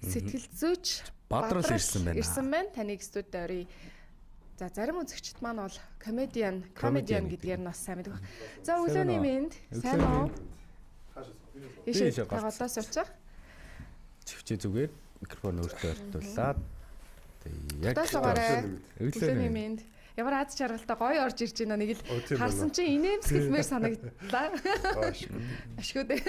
Сэтгэл зүйч Бадрал ирсэн байна. Ирсэн байна. Таныг студид оръё. За, зарим үзэгчд маань бол comedian гэдгээр нь бас сайн мэдэх. За, өглөөний мэнд. Сайн уу? Ийшээ Ийшээ та голоос очих. Чивчээ зүгээр микрофон өөртөө ортуулаад тэг яг Дотоос угаарай. Өглөөний Өглөөний мэнд. Ямар аз жаргалтай гоё орж ирж байна нэг л Оо, тийм харсан байна. чинь инээмсэглэмээр санагдлаа. Аашгүй. Ашгүй дээ.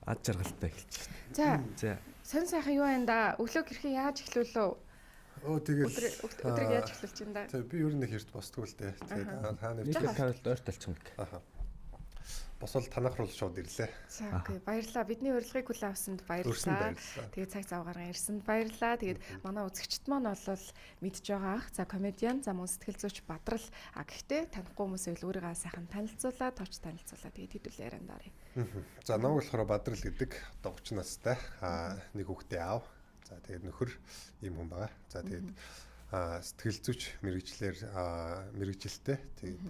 Аз жаргалтай эхэлж байна. За, За, сонь сайхан юу байна да? Өглөө хэрхэн яаж эхлүүлв? Оо, тэгэл Өдрийг яаж эхлүүлж байна да? Тэг, би ер нь их эрт босдгүй л дээ. Тэгээд та нар нэг тавилт ойр талчихна. Аха. Босвол танах руу шууд ирлээ. За, окей. Баярлалаа. Бидний урилгыг хүлээн авсанд Өрсөнд баярлалаа. баярлалаа. Тэгээд цаг зав гарган ирсэнд баярлалаа. Тэгээд манай үзэгчд маань бол мэдж байгаа ах. За, комедиан, за мөн сэтгэл зүйч Бадрал. А гэхдээ танихгүй хүмүүсээ л өөрийгөө сайхан танилцуулаа, товч танилцуулаа. Тэгээд хэдүүлээ ярианд оръё. За, намайг болохоор Бадрал гэдэг, одоо 30 настай, нэг хүүхдээ аав. За, тэгээд нөхөр ийм хүн байгаа. За, тэгээд сэтгэл зүйч мэргэжлээр мэргэжилтэй. Тэгээд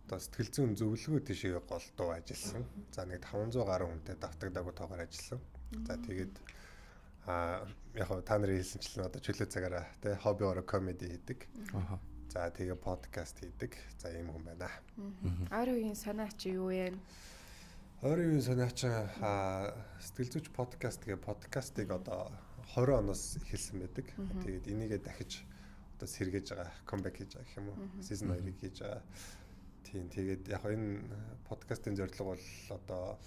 одоо сэтгэл зүйн зөвлөгөө тийшээ голдуу ажилласан. За, нэг 500 гаруй хүнтэй давтагдаагүй тоогоор ажилласан. За, тэгээд яг хав та нарын хэлсэнчлэн одоо чөлөө цагаараа тэ хоббиороо комеди хийдэг. За, тэгээ подкаст хийдэг. За, ийм хүн байна. Ойрын үеийн санаа чи юу вэ? Ойрын үеийн санаа чи сэтгэл зүйч подкаст гэх подкастыг одоо 20 оноос эхэлсэн байдаг. Тэгээд энийгээ дахиж одоо сэргээж байгаа, comeback хийж байгаа гэх юм уу? Season 2-ыг хийж байгаа. Тийм, тэгээд яг энэ подкастын зорилго бол одоо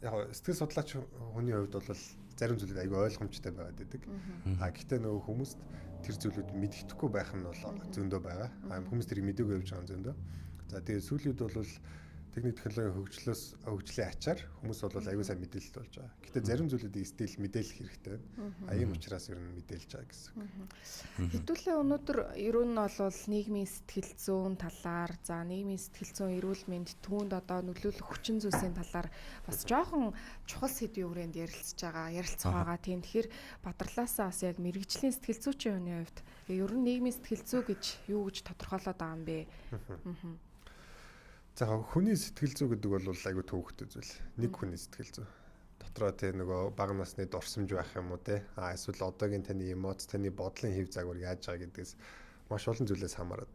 яг сэтгэл судлаач хүний хувьд бол зарим зүйлүүд айгүй ойлгомжтой байгаад байдаг. А гэхдээ нөгөө хүмүүст тэр зүйлүүд мэддэхгүй байх нь бол зөндөө байгаа. А хүмүүс тэрийг мэдээгүй явж байгаа нь зөндөө. За, тэгээд сүүлийн үед бол техник технологийн хөгжлийн ачаар хүмүүс бол аюул сайн мэдээлэлт болж байгаа. Гэтэ зарим зүйлүүдийг стил мэдээлэх хэрэгтэй байна. А ийм учраас ер нь мэдээлж байгаа гэсэн үг. Хэдүүлээ өнөөдөр ер нь бол нийгмийн сэтгэл зүйн талаар, за нийгмийн сэтгэл зүйн эрүүл мэнд түүнд одоо нөлөөлөх хүчин зүйлсийн талаар бас жоохон чухал сэдвийн хүрээнд ярилцж байгаа, ярилцах байгаа. Тийм, тэгэхээр Бадрлаасаа бас яг мэргэжлийн сэтгэл зүйчийн хүний хувьд ер нь нийгмийн сэтгэл зүй гэж юу гэж тодорхойлоод байгаа юм бэ? За, хүний сэтгэл зүй гэдэг бол айгүй төвөгтэй зүйл. Нэг хүний сэтгэл зүй. Дотроо тэ нөгөө бага насны дурсамж байх юм уу те. А эсвэл одоогийн таны эмоц, таны бодлын хэв загвар яаж байгаа гэдгээс маш олон зүйлээс хамаарат.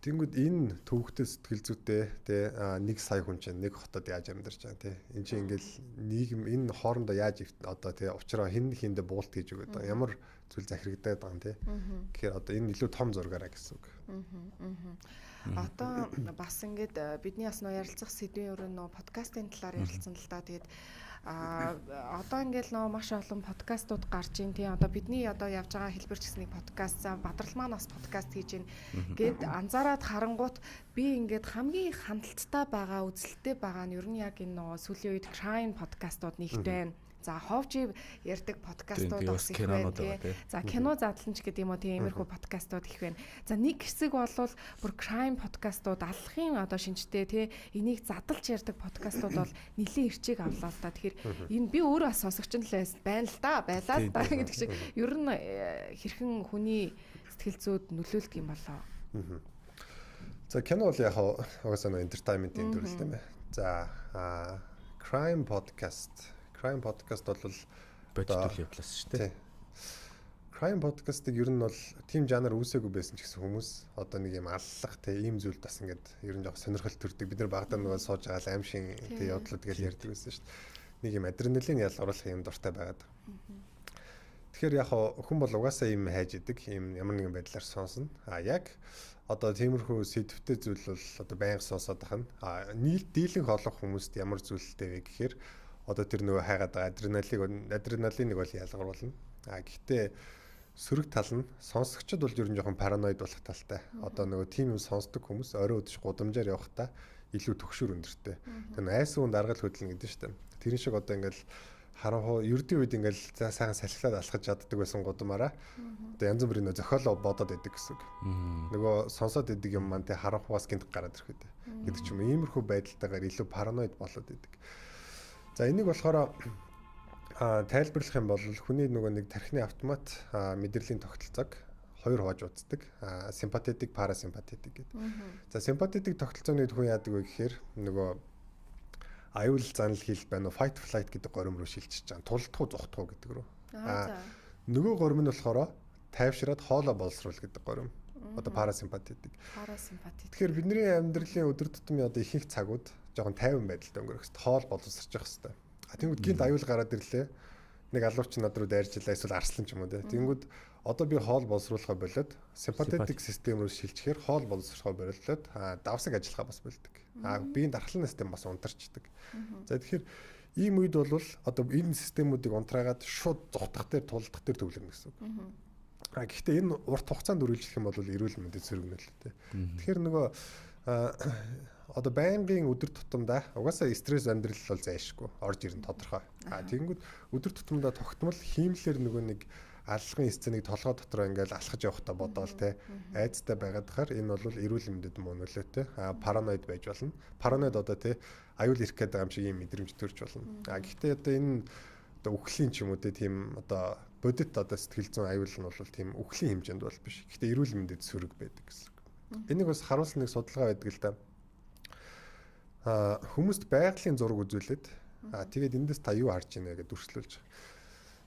Тэнгүүд энэ төвөгтэй сэтгэл зүйтэй те 1 сая хүн чинь нэг хотод яаж амьдарч байгаа те. Энд чинь ингээл нийгэм энэ хоорондоо яаж одоо те учраа хин хиндэ буулт хийж өгöd байгаа. Ямар зүйл захирагдаад байгаа юм те. Тэгэхээр одоо энэ илүү том зургаараа гэсэн үг. Одоо бас ингээд бидний бас нөө ярилцах сэдвийн өрөө нөө подкастын талаар ярилцсан л да. Тэгээд одоо ингээд нөө маш олон подкастууд гарч ийн тийм, одоо бидний одоо явж байгаа хэлбэр ч гэсэн нэг подкаст, за Бадрал маань бас подкаст хийж ийн гэд анзаараад харангуут би ингээд хамгийн их хандлттай байгаа, үзэлттэй байгаа нь ер нь яг энэ нөө сүүлийн үед crime подкастууд нэгт байна. За, ховжи ярьдаг подкастууд Тийм, бас бас их байна кинонууд тий. байгаа, тий. За, кино задлан ч гэдэг юм уу тийм иймэрхүү подкастууд их байна. За, нэг хэсэг бол бүр crime подкастууд аллахын одоо шинжтэй тий энийг задалж ярьдаг подкастууд бол нэлийн эрчийг авлаа л да. Тэгэхээр энэ би өөрөө бас сонсогч нь л байна л да, байлаа л да гэдэг шиг ер нь хэрхэн хүний сэтгэл зүйд нөлөөлдөг юм болоо. За, кино бол яг угаасаа нөө entertainment-ийн төрөл тийм ээ. За, crime podcast. Crime podcast бол Бодит үйл явдлаас шүү дээ. Тий. Crime podcast-ыг ер нь бол тийм жанр үүсээгүй байсан ч гэсэн хүмүүс одоо нэг юм аллах те ийм зүйлд бас ингээд ер нь жоох сонирхол төрдөг. Бид нар багадаа нөгөө сууж байгаа л аим шин те явдлууд гэж ярьдаг байсан шүү дээ. Нэг юм адреналин ялгаруулах юм дуртай байгаад. Тэгэхээр яг хүн бол угаасаа юм хайж идэг, юм ямар нэгэн байдлаар сонсно. А яг одоо тиймэрхүү сэдвтэй зүйл бол одоо байнга сонсоод байх нь. А нийл дийлэнх олон хүмүүст ямар зүйлтэй вэ гэхээр одоо тэр нөгөө хайгаад байгаа адреналиныг бол ялгаруулна. А гэхдээ сөрөг тал нь сонсогчд бол ер нь жоохон параноид болох талтай. Одоо нөгөө тийм юм сонсдог хүмүүс орой өдөж гудамжаар явахдаа илүү төгшөр өндөртэй. Тэр айсан хүн даргал хөдлөнө гэдэг нь шүү дээ. Тэрэн шиг одоо ингээл харанхуу ердийн үед ингээл за сайхан салхилаад алхаж чаддаг байсан гудамаараа одоо янз бүрийн нөө зохиолоо бодоод идэг гэсэн үг. Нөгөө сонсоод идэг юм маань тэ харанхугаас гинт гараад ирэх үү гэдэг ч юм уу. Иймэрхүү байдалтайгаар илүү параноид болоод идэг. За, энийг болохоор тайлбарлах юм бол хүний нөгөө нэг тархины автомат мэдрэлийн тогтолцоог хоёр хувааж үздэг. Симпатетик, парасимпатетик гэдэг. За, симпатетик тогтолцооны хүн яадаг вэ гэхээр нөгөө аюул занал хил байна уу, fight flight гэдэг горим руу шилжиж байгаа. Тулдах уу, зугтах уу гэдэг рүү. Аа нөгөө горим нь болохоор тайвшраад хоолой боловсруул гэдэг горим. Одоо парасимпатик. Парасимпатик. Тэгэхээр бидний амьдралын өдөр тутмын одоо ихэнх цагууд жоохон тайван байдалд өнгөрөх хэвээр, хоол боловсрч явах хэвээр. А тэнгууд гинт аюул гараад ирлээ. Нэг алуурч над руу дайрч илаа эсвэл арслан ч юм уу те. Тэнгүүд одоо би хоол боловсруулахаа болоод симпатетик систем рүү шилжихээр хоол боловсрохоо болоод давсаг ажиллагаа бас болдог. А биеийн дархлааны систем бас унтарчдаг. За тэгэхээр ийм үед бол одоо энэ системүүдийг унтраагаад шууд зугтах дээр тулдах дээр төвлөрнө гэсэн үг. А гэхдээ энэ урт хугацаанд үргэлжлэх юм бол эрүүл мэндэд сөрөг нөлөөтэй. Тэгэхээр нөгөө одоо байнгын өдөр тутамдаа угаасаа стресс амьдрал бол зайлшгүй орж ирнэ тодорхой. А тэгэнгүүт өдөр тутамдаа тогтмол хиймлэр нөгөө нэг аллагын сценийг толгой дотроо ингээл алхаж явахдаа бодоол те айцтай байгаад хахаар энэ бол эрүүл мэндэд муу нөлөөтэй. А параноид байж болно. Параноид одоо те аюул ирэх гээд байгаа юм шиг ийм мэдрэмж төрж болно. А гэхдээ одоо энэ одоо үхлийн ч юм уу те тийм одоо бодит одоо сэтгэл зүйн аюул нь бол тийм үхлийн хэмжээнд бол биш. Гэхдээ эрүүл мэндэд сөрөг байдаг гэсэн үг. Энийг бас харуулсан нэг судалгаа байдаг л да. А хүмүүст байгалийн зураг үзүүлээд тэгээд эндээс та юу харж байна гэдээ дүрслүүлж байгаа.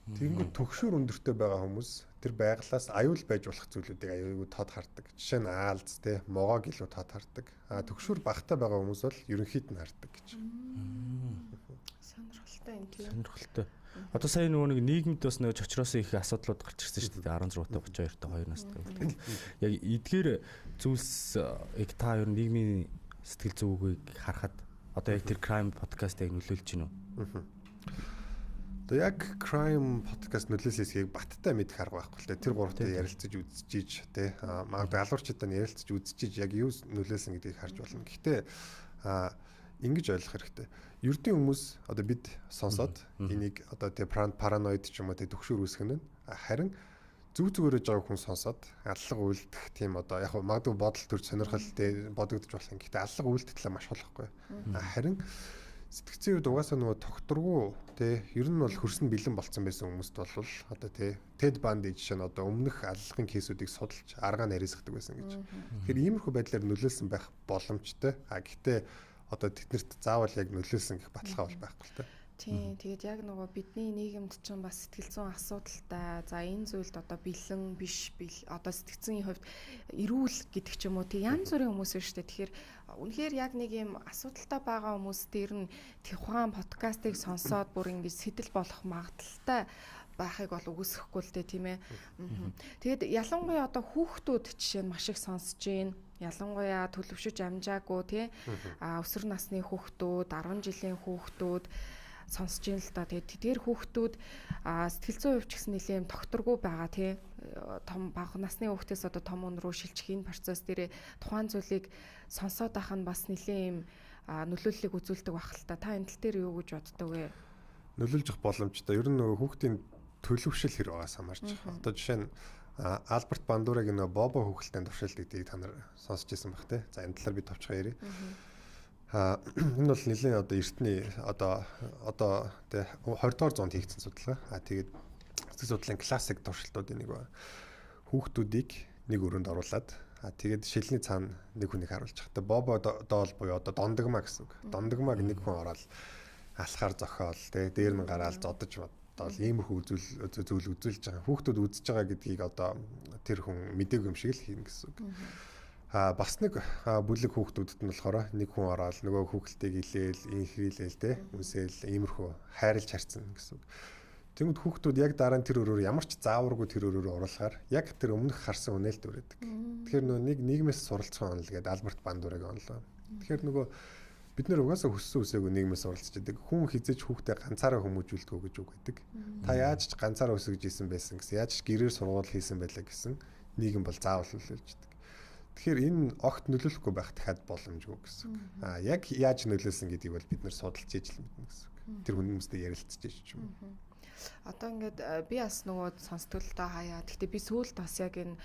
Тэгэнгүүт төгшүүр өндөртэй байгаа хүмүүс тэр байгалаас аюул байж болох зүйлүүдийг аюулгүй тод хардаг. Жишээ нь аалз те могоог илүү тод хардаг. А төгшүүр багтай байгаа хүмүүс бол ерөнхийд нь хардаг гэж. Сонирхолтой юм тийм. Сонирхолтой. Одоо сая нөгөө нэг нийгэмд бас нөгөө чочроос их асуудлууд гарч ирсэн шүү дээ. 16 та 32 та 2 настай. Тэгэл яг эдгээр зүйлс яг та ер нь нийгмийн сэтгэл зүйг харахад одоо яг тэр crime podcast яг нөлөөлж байна уу? Одоо яг crime podcast нөлөөлсөн хэсгийг баттай мэдэх арга байхгүй л дээ. Тэр гуравтай ярилцаж үзчихийж тий. Магадгүй алуурчдаа нь ярилцаж үзчихийж яг юу нөлөөлсөн гэдгийг харж болно. Гэхдээ ингэж ойлгох хэрэгтэй. Ердийн хүмүүс одоо бид сонсоод энийг одоо тий параноид ч юм уу тий төгшүүр үүсгэх нь харин зүг зүгээрэж байгаа хүн сонсоод аллага үлдэх тийм одоо яг магадгүй бодол төр сонирхол тий бодогдож болох юм. Гэхдээ аллага үлдэх маш болохгүй. Харин сэтгцийн үед угаасаа нөгөө тогтворгүй тий ер нь бол хөрсөн бэлэн болцсон байсан хүмүүст бол одоо тий Тед Банди жишээ нь одоо өмнөх аллагын кейсүүдийг судалж аргаа нарийсгадаг байсан гэж. Тэгэхээр иймэрхүү байдлаар нөлөөлсөн байх боломжтой. А гэхдээ одоо тэднэрт заавал яг нөлөөлсөн гэх баталгаа бол байхгүй л тэ. Тийм, тэгээд яг нөгөө бидний нийгэмд ч бас сэтгэл зүйн асуудалтай. За энэ зүйлд одоо бэлэн биш одоо сэтгэл зүйн хувьд эрүүл гэдэг ч юм уу тий янз бүрийн хүмүүс байна шүү дээ. Тэгэхээр үнэхээр яг нэг юм асуудалтай байгаа хүмүүс дээр нь тухайн подкастыг сонсоод бүр ингэж сэтэл болох магадлалтай байхыг бол үгүйсэхгүй л дээ тийм ээ. Тэгээд ялангуяа одоо хүүхдүүд жишээ нь маш их сонсож байна. Ялангуяа төлөвшөж амжаагүй тий өсвөр насны хүүхдүүд, 10 жилийн хүүхдүүд сонсож байна л да. Тэгээд тэдгээр хүүхдүүд сэтгэл зүйн хувьд ч гэсэн нэлээд тогтворгүй байгаа тий. Том бага насны хүүхдээс одоо том хүн рүү шилжих энэ процесс дээрээ тухайн зүйлийг сонсоод байх нь бас нэлээд юм нөлөөллийг үзүүлдэг байх л та. Та энэ тал дээр юу гэж боддог вэ? Нөлөөлж боломжтой. Ер нь нөгөө хүүхдийн төлөвшил хэр байгаас хамаарч. Одоо жишээ нь Альберт Бандурагийн нөгөө Бобо хүүхэлдэйн туршилт гэдгийг та нар сонсч ирсэн байх те. За энэ талаар би товчхон ярив. Энэ бол нэлээд одоо эртний одоо тэ 20 дугаар зуунд хийгдсэн судалгаа. А тэгээд сэтгэл судлалын классик туршилтуудын нэг байна. Хүүхдүүдийг нэг өрөөнд оруулаад тэгээд шилний цаана нэг хүнийг харуулж байгаа. Бобо доол буюу одоо дондогмаа гэсэн үг. Дондогмааг нэг хүн ороод алхаар зохиол тэ дээр нь гараал зодож бодоол иймэрхүү зүйл үзүүлж байгаа. Хүүхдүүд үзэж байгаа гэдгийг одоо тэр хүн мдээгүй юм шиг л хийнэ гэсэн үг. Бас нэг бүлэг хүүхдүүдэд нь болохоор нэг хүн ороод нөгөө хүүхэлтэйг илээл, инхрийлээл те үнсээл иймэрхүү хайрлж харцсан гэсэн үг. Тэнгүүд хүүхдүүд яг дараа нь тэр өрөөр ямар ч зааваргүй тэр өрөөр оруулахаар яг тэр өмнөх харсан үнэ л дүрээдэг. Тэгэхээр нөгөө нэг нийгмээс суралцсан онол гэдэг Альберт Бандурагийн онол. Тэгэхээр нөгөө бид нэр угаасаа хүссэн үсээгүй нийгмээс суралцж идэг. Хүн хизээж хүүхдээ ганцаараа хүмүүжүүлдэг гэж үг байдаг. Та яаж ч ганцаараа өсөж исэн байсан гэсэн, яаж ч гэрээр сургууль хийсэн байлаа гэсэн нийгэм бол заавал нөлөөлж идэг. Тэгэхээр энэ огт нөлөөлөхгүй байх дахиад боломжгүй гэсэн үг. Аа яг яаж нөлөөлсөн гэдгийг бол бид нэр судалж ижил мэднэ гэсэн үг. Тэр хүмүүстэй ярилцж иж юм. Одоо ингээд би бас нөгөө сонсдог л доо хаяа. Гэхдээ би сүүлд бас яг энэ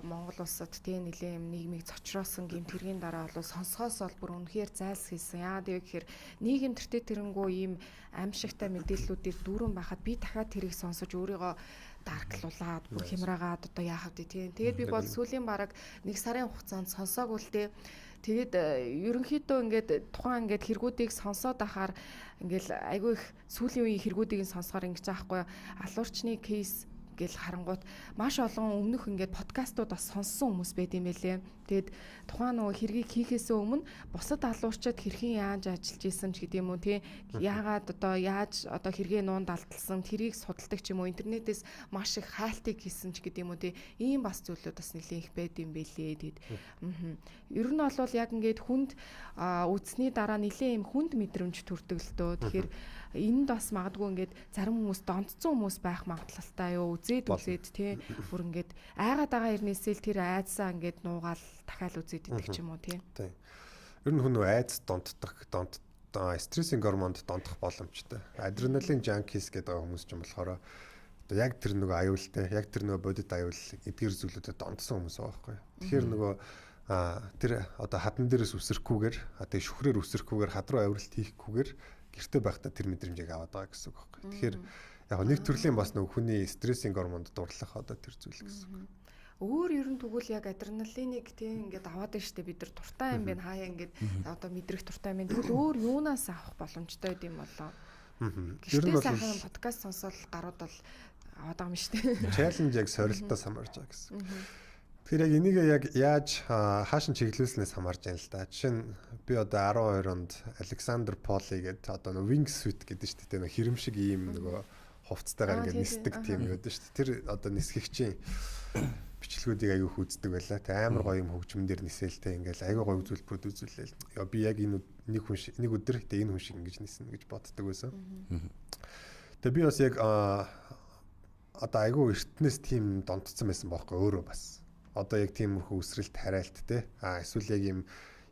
Монгол улсад тийм нэлээд юм нийгмийг цочроосон гэмт хэргийн дараа бол сонсохоос бол бүр үнэхээр зайлсхийсэн. Яагаад гэвэл гэхээр нийгэм тэртээ тэрэнгүү ийм аимшигтай мэдээллүүдээр дүүрэн байхад би дахиад тэрийг сонсож өөрийгөө дарклуулад бүр хямраагаад одоо яах вэ тийм. Тэгээд би бол сүүлийн бараг 1 сарын хугацаанд сонсоогүй л дээ. Тэгээд ерөнхийдөө ингээд тухайн ингээд хэрэгүүдийг сонсоод ахаар ингээл айгүй их сүүлийн үеийн хэрэгүүдийг нь сонсохоор ингэж аахгүй алуурчны кейс гэл харангуут маш олон өмнөх ингээд подкастууд бас сонссон хүмүүс байд юм байлээ. Тэгээд тухайн нөгөө хэргийг хийхээсээ өмнө бусад алуурчид хэрхэн яаж ажиллаж исэн ч гэдэг юм уу тий. Яагаад одоо яаж одоо хэрэгээ нуунд алдсан тэрийг судалдаг ч юм уу, интернетээс маш их хайлтыг хийсэн ч гэдэг юм уу тий. Ийм бас зүйлүүд бас нэлээд их байд юм байлээ. Тэгээд ер нь бол яг ингээд хүнд үзсний дараа нэлээд юм хүнд мэдрэмж төрдөг л дөө. Тэгэхээр энд бас магадгүй ингээд зарим хүмүүс донтцсон хүмүүс байх магадлалтай юу, үзээд үзээд тий бүр ингээд айгаад байгаа хэрнээсээ л тэр айдсаа ингээд нуугаал дахиад үзээд идэх ч юм уу тий. Тий. Ер нь хүн нөө айдас донтдох, донт стрессийн гормонд донтох боломжтой. Адреналин junkies гэдэг хүмүүс ч юм болохоор одоо яг тэр нөгөө аюултай, яг тэр нөгөө бодит аюул эдгэр зүйлүүдэд донтсон хүмүүс байгаа байхгүй. Тэгэхээр нөгөө тэр одоо хадан дээрээс үсрэхгүйгээр, тэгээ шүхрээр үсрэхгүйгээр, хад руу авиралт хийхгүйгээр гэрте байхдаа тэр мэдрэмжийг аваад байгаа гэсэн үг байхгүй. Тэгэхээр яг нэг төрлийн бас нөгөө хүний стрессийн гормонд дурлах одоо тэр зүйл гэсэн үг. Өөр ер нь тэгвэл яг адреналиныг тийм ингээд аваад байна штэ, бид нар туртай юм байна, хаяа ингээд одоо мэдрэх туртай юм байна. Тэгвэл өөр юунаас авах боломжтой байд юм болоо? Ер нь Гэртээ бол сайхан подкаст сонсвол гарууд бол аваад байгаа юм штэ. Challenge яг сорилтоос хамаарч байгаа гэсэн. Тэгэхээр яг энийг яг яаж хаашин чиглүүлснээс хамаарч байна л да. Жишээ нь би одоо 12 онд Александр Поли гэдэг одоо нөгөө wing suit гэдэг шүү дээ. Нөгөө хэрэм шиг ийм нөгөө хувцастайгаар ингээд нисдэг тийм юу гэдэг шүү дээ. Тэр одоо нисгэгчийн бичлэгүүдийг аягүй их үздэг байлаа. Тэг амар гоё юм хөгжмөн дээр нисээлтэй ингээл аягүй гоё үзүүлбэрүүд үзүүлээл. Яа, би яг энэ нэг хүн шиг нэг өдөр тэг энэ хүн шиг ингэж ниснэ гэж боддог байсан. Тэгээ би бас яг одоо айгүй эртнээс тийм донтцсон байсан бохоггүй өөрөө бас. Одоо яг тиймэрхүү үсрэлт хариалт те. Эсвэл яг юм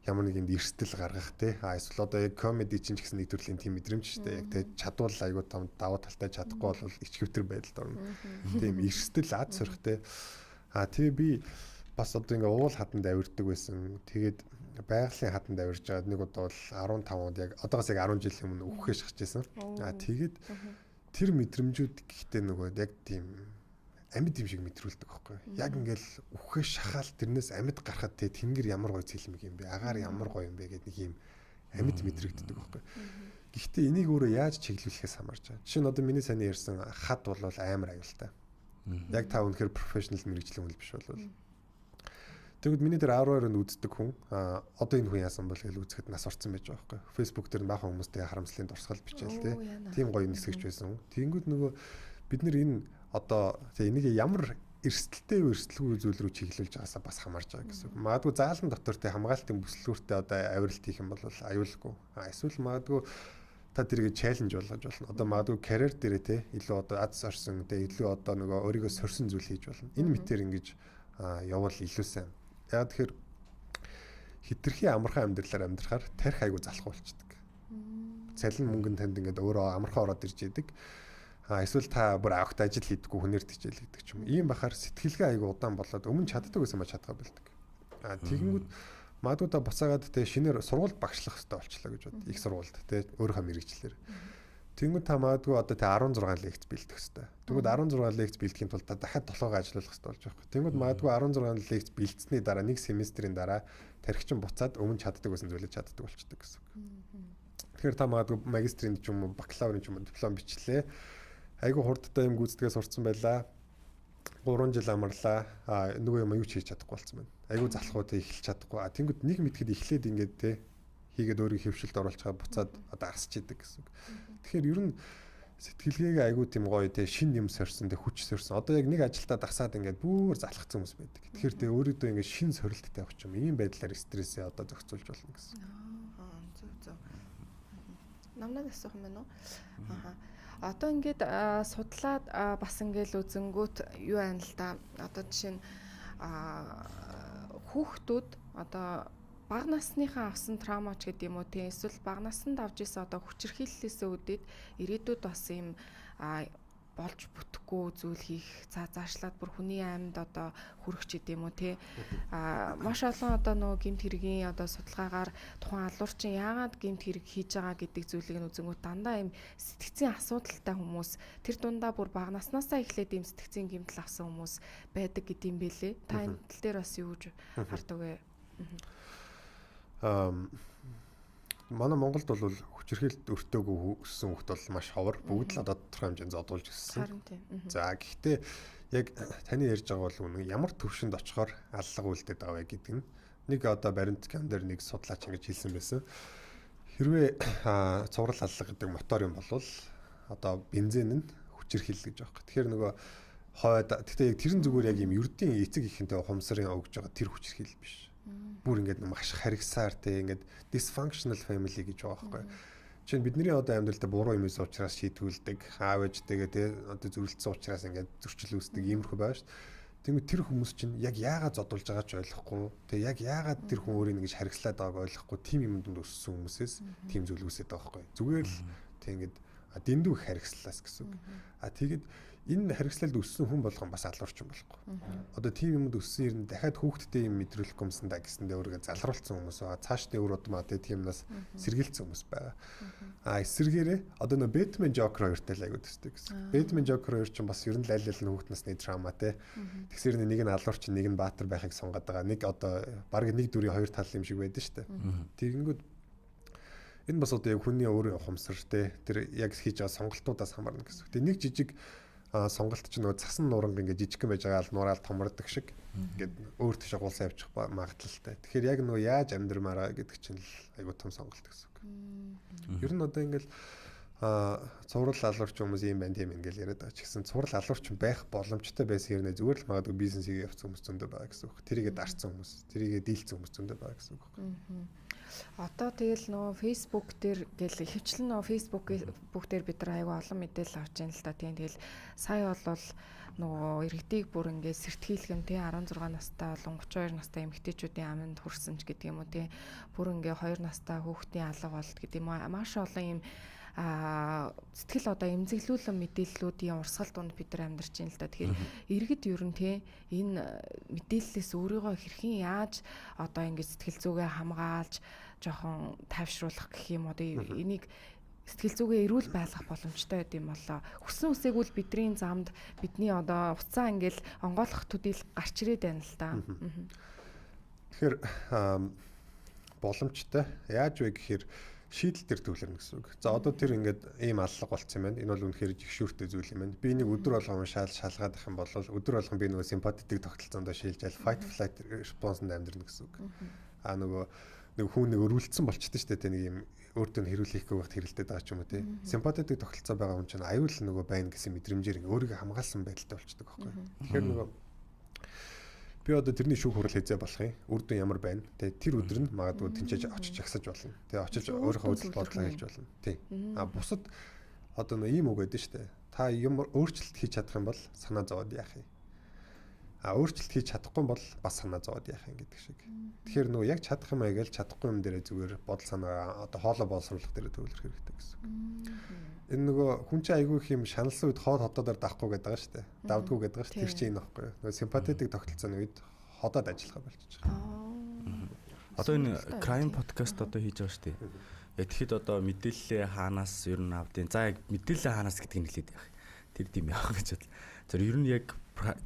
ямар нэгэнд эрсдэл гаргах те. Эсвэл одоо яг комеди чинь ч гэсэн нэг төрлийн тийм мэдрэмж шүү дээ. Яг те чадвал айгүй том давуу талтай, чадахгүй бол ичгэвтер байдалд орно. Тийм эрсдэл ад сорих те. Тэгээ би бас одоо ингээ уул хаданд авирдаг байсан. Тэгээд байгалийн хаданд авирж байгаад нэг удаа бол 15 онд яг одоогоос яг 10 жилийн өмнө үхэхээ шахаж байсан. Тэгээд тэр мэдрэмжүүд гэхдээ нөгөө яг тийм амьд юм шиг мэдрүүлдэг байхгүй. Яг ингээл үхээ шахаал тэрнээс амьд гарахад те тэнгэр ямар гоё цэлмэг юм бэ? Агаар ямар гоё юм бэ гэдэг нэг юм амьд мэдрэгддэг байхгүй. Гэхдээ энийг өөрөө яаж чиглүүлэхээс хамаарч байгаа. Жишээ нь одоо миний сайн ярьсан хад бол амар аюултай. Яг та үнэхээр professional мэргэжлийн хүн биш бол. Тэгвэл миний дээр 12-нд үздэг хүн одоо энэ хүн яасан бол гэж үзэхэд нас орсон байж байгаа байхгүй. Facebook дээр баахан хүмүүстэй харамслын дурсгал бичээл те. Тийм гоё нисгэж байсан хүн. Тэнгүүд нөгөө бид нэр энэ одоо тэг энийг ямар эрсдэлтэй юу эрсдэлгүй зүйл рүү чиглүүлж байгаасаа бас хамаарч байгаа гэсэн үг. Магадгүй заалан дотор те хамгаалтын бүслүүртэй одоо авиралт хийх юм бол аюулгүй. Эсвэл магадгүй та тэрийг challenge болгож болно. Одоо магадгүй карьер дээрээ те илүү одоо аз сорсон те илүү одоо нөгөө өөрийгөө сорсон зүйл хийж болно. Энэ мэтэр ингэж явбал илүү сайн. Яг тэгэхээр хитрхи амархан амьдралаар амьдрахаар тарих айгу залах болчдөг. Цалин мөнгө нь танд ингээд өөрөө амархан ороод ирж идэг. Эсвэл та бүр авахт ажил хийдэггүй хүнээр тижээл гэдэг ч юм уу. Ийм бахаар сэтгэлгээ айгу удаан болоод өмнө чаддаг байсан ба чадгаа болдог. Тэгэнгүүт магадгүй та буцаагаад те шинээр сургуульд багшлах хэрэгтэй болчлоо гэж бод. Их сургуульд те өөрийнхөө мэрэгчлэр. Тэнгүүд та магадгүй одоо те 16 лекц бэлдэх хэрэгтэй. Тэнгүүд 16 лекц бэлдэхийн тулд та дахиад 7 ажиллах хэрэгтэй болж байгаа. Тэнгүүд магадгүй 16 лекц бэлдсэний дараа нэг семестрийн дараа тархичин буцаад өмнө чаддаг байсан зүйлээ чаддаг болчдөг гэсэн үг. Тэгэхээр та магадгүй магистрийн ч юм уу бакалаврын ч юм уу диплом бичлээ. Айгүй хурдтай юм гүйцэтгэе сурцсан байлаа. 3 жил амарлаа. Нөгөө юм юу ч хийж чадахгүй болсон байна. Айгүй залхуу те эхэлж чадахгүй. Тэнгүүд нэг мэдхэд эхлээд ингээд те хийгээд өөрийг хэвшилд оруулчихаа буцаад одоо арсч идэг гэсэн үг. Тэгэхээр ер нь сэтгэлгээгээ айгүй тийм гоё те шин юм сорьсон те хүч сорьсон. Одоо яг нэг ажилдаа дасаад ингээд бүр залхацсан хүмүүс байдаг. Тэгэхээр те өөрийгөө ингээд шин сорилттой авах юм. Ийм байдлаар стрессээ одоо зохицуулж болно гэсэн. Зөв зөв. Намнаг асуух юм байна уу? Аха. Одоо ингээд судлаад бас ингээд үзэнгүүт юу байна л да. Одоо жишээ нь хүүхдүүд одоо бага насныхаа авсан траума ч гэдэг юм уу тийм эсвэл бага наснд авч исэн одоо хүчирхийллээсээ үүдээд ирээдүйд бас ийм болж бүтэхгүй зүйл хийх заашлаад бүр хүний амьд одоо хүрэх ч гэдэм үү те. Маш олон одоо нөгөө гэмт хэргийн одоо судалгаагаар тухайн алуурчин яагаад гэмт хэрэг хийж байгаа гэдэг зүйлийг нь үзэнгүүт дандаа ийм сэтгцийн асуудалтай хүмүүс тэр дундаа бүр бага наснаасаа эхлээд ийм сэтгцийн гэмтэл авсан хүмүүс байдаг гэдэм бэлээ. Та энэ тал дээр бас юу гэж хардаг вэ? Манай Монголд бол хүчирхийлэлд өртөөгүй өссөн хүүхд бол маш ховор. Бүгд л одоо тодорхой хэмжээнд зодуулж өссөн. За гэхдээ яг таны ярьж байгаа бол үнэн, ямар төвшөнд очихоор аллага үлдээд байгаа вэ гэдэг нь нэг одоо баримт кинон дээр нэг судлаач ингэж хэлсэн байсан. Хэрвээ цуврал аллага гэдэг мотор юм бол одоо бензин нь хүчирхийлэл гэж байгаа юм. Тэгэхээр нөгөө хойд гэхдээ яг тэрэн зүгээр яг юм ердийн эцэг ихэнтэй ухамсарын өгж байгаа тэр хүчирхийлэл биш. Бүр ингээд маш харигсаар те ингээд dysfunctional family гэж байгаа байхгүй. Жишээ нь бидний одоо амьдралд буруу юм ийс учраас шийтгүүлдэг, аав ээжтэйгээ те одоо зөрөлдсөн учраас ингээд зөрчил үүсдэг иймэрхүү байгаа шүү дээ. Тэгмээ тэр хүмүүс чинь яг яагаад зодуулж байгааг ч ойлгохгүй, тэгээ яг яагаад тэр хүн өөрийг ингэж харгислаад байгааг ойлгохгүй тийм юм дунд өссөн хүмүүсээс тийм зүйл үүсээд байгаа байхгүй. Зүгээр л тэг ингээд дэндүү их харгислаас гэсэн үг. А тэгэд энэ харгислалд өссөн хүн болгон бас алуурчин болохгүй. Одоо тийм юмд өссөн юм дахиад хүүхдтэй юм мэдрүүлэхгүй юмсан да гэсэндээ өөрийгөө залруулсан хүмүүс байгаа. Цаашдын үр удмаа тийм юмнаас сэргийлсэн хүмүүс байгаа. А эсвэргээрээ одоо нөө Бэтмен Жокер хоёртой л айгуу төстэй гэсэн. Бэтмен Жокер хоёр ч бас ер нь л аль аль нь хүүхд насны trauma те. Тэгсэр нэг нь алуурчин, нэг нь баатар байхыг сонгоод байгаа. Нэг одоо баг нэг дүрийн хоёр тал юм шиг байдаг шүү дээ. Тэгэнгүүт энэ бас одоо яг хүний өөрийн ухамсар те тэр яг хийж байгаа сонголтуудаас хамаарна гэсэн. Тэгээ нэг жижиг сонголт чинь нөгөө цасан нуранг ингээд жижигхэн байж байгаа л нураал томордог шиг ингээд өөр тийш агуулсан явчих магадлалтай. Тэгэхээр яг нөгөө яаж амьдрмаараа гэдэг чинь л айгуу том сонголт гэсэн үг. Ер нь одоо ингээд цуврал алуурч хүмүүс юм байна тийм ингээл яриад байгаа ч гэсэн цуврал алуурч байх боломжтой байсан хэрнээ зүгээр л магадгүй бизнесийг явцсан хүмүүс зөндөө байгаа гэсэн үг. Тэрийгэ дарцсан хүмүүс, тэрийгэ дийлцсэн хүмүүс зөндөө байгаа гэсэн үг. Одоо тэгэл нөгөө Facebook дээр гэл ихэвчлэн нөгөө Facebook дээр бид нар айгүй олон мэдээлэл авч ийн л та. Тийм тэгэл сая бол нөгөө иргэдийг бүр ингээд сэртгийлэх юм тий 16 настай болон 32 настай эмэгтэйчүүдийн аминд хүрсэн ч гэдэг юм уу тий бүр ингээд 2 настай хүүхдийн алга болт гэдэг юм уу маш олон юм сэтгэл одоо эмзэглүүлэн мэдээллүүдийн урсгал дунд бид нар амьдарч байна л да. Тэгэхээр иргэд ер нь те энэ мэдээллээс өөрийгөө хэрхэн яаж одоо ингэж сэтгэл зүгээ хамгаалж жоохон тайвшруулах гэх юм одоо энийг сэтгэл зүгээ эрүүл байлгах боломжтой байд юм болоо. Хүссэн үсээгүй л бидний замд бидний одоо уцаа ингээл онгойлгох төдийл гарч ирээд байна л да. Тэгэхээр боломжтой. Яаж вэ гэхээр шийдэл төр төвлөрнө гэсэн үг. За одоо тэр ингээд ийм аллага болцсон юм байна. Энэ бол үнэхээр жигшүүртэй зүйл юм байна. Би нэг өдөр болгон шаал шалгаад ах юм бол өдөр болгон би нөгөө симпатетик тогтолцоонд шилжээл fight flight response-нд амьдрна гэсэн үг. А нөгөө нэг хүн нэг өрүүлдсэн болчихдээ шүү дээ. Нэг юм өөртөө нь хэрүүлэхгүй байхад хэрэлдээд байгаа ч юм уу тий. Симпатетик тогтолцоо байгаа хүн чинь аюул нөгөө байна гэсэн мэдрэмжээр ингээ өөрийгөө хамгаалсан байдалтай болчдөг байхгүй. Тэгэхээр нөгөө би одоо тэрний шүүх хурал хэзээ болох юм. Үр дүн ямар байна? Тэгээ тэр өдөр нь магадгүй тэнцээж очиж жагсаж болно. Тэгээ очиж өөрийнхөө үзэл бодлоо хэлж болно. Тий. А бусад одоо нөө ийм үг байдаг шүү дээ. Та юм өөрчлөлт хийж чадах юм бол санаа зовоод яах юм? А өөрчлөлт хийж чадахгүй бол бас санаа зовоод яах юм гэдэг шиг. Тэгэхээр нөгөө яг чадах юм аягаал чадахгүй юм дээрээ зүгээр бодол санаа одоо хоолой боловсруулах дээрээ төвлөрөх хэрэгтэй гэсэн үг. Энэ нөгөө хүн чинь айгүй их юм шаналсан үед хоол хотоодоор давхгүй гэдэг байгаа шүү дээ. Давдгүй гэдэг байгаа шүү дээ. Тэр чинь энэ байхгүй юу? Нөгөө симпатетик тогтолцооны үед ходоод ажиллахаа болчихж байгаа. Одоо энэ crime podcast одоо хийж байгаа шүү дээ. Яг тэгэхэд одоо мэдээллээ хаанаас ер нь авдیں۔ За яг мэдээллээ хаанаас гэдгийг хэлээд явах. Тэр тийм явах гэж бодлоо. Тэр ер нь яг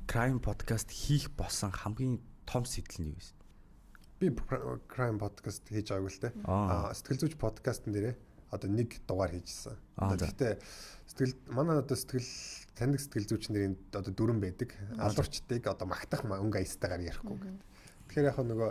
crime podcast хийх болсон хамгийн том сэтэл нь юу вэ? Би crime podcast хийж байгаагүй л дээ. Сэтгэл зүйч подкастн дээрээ одоо нэг дугаар хийжсэн. Одоо гэхдээ сэтгэл манай одоо сэтгэл таньдаг сэтгэл зүйч нарын одоо дүрэн байдаг. Алуурчдыг одоо магтах өнгө аястайгаар ярихгүй гэдэг. Тэгэхээр яг нөгөө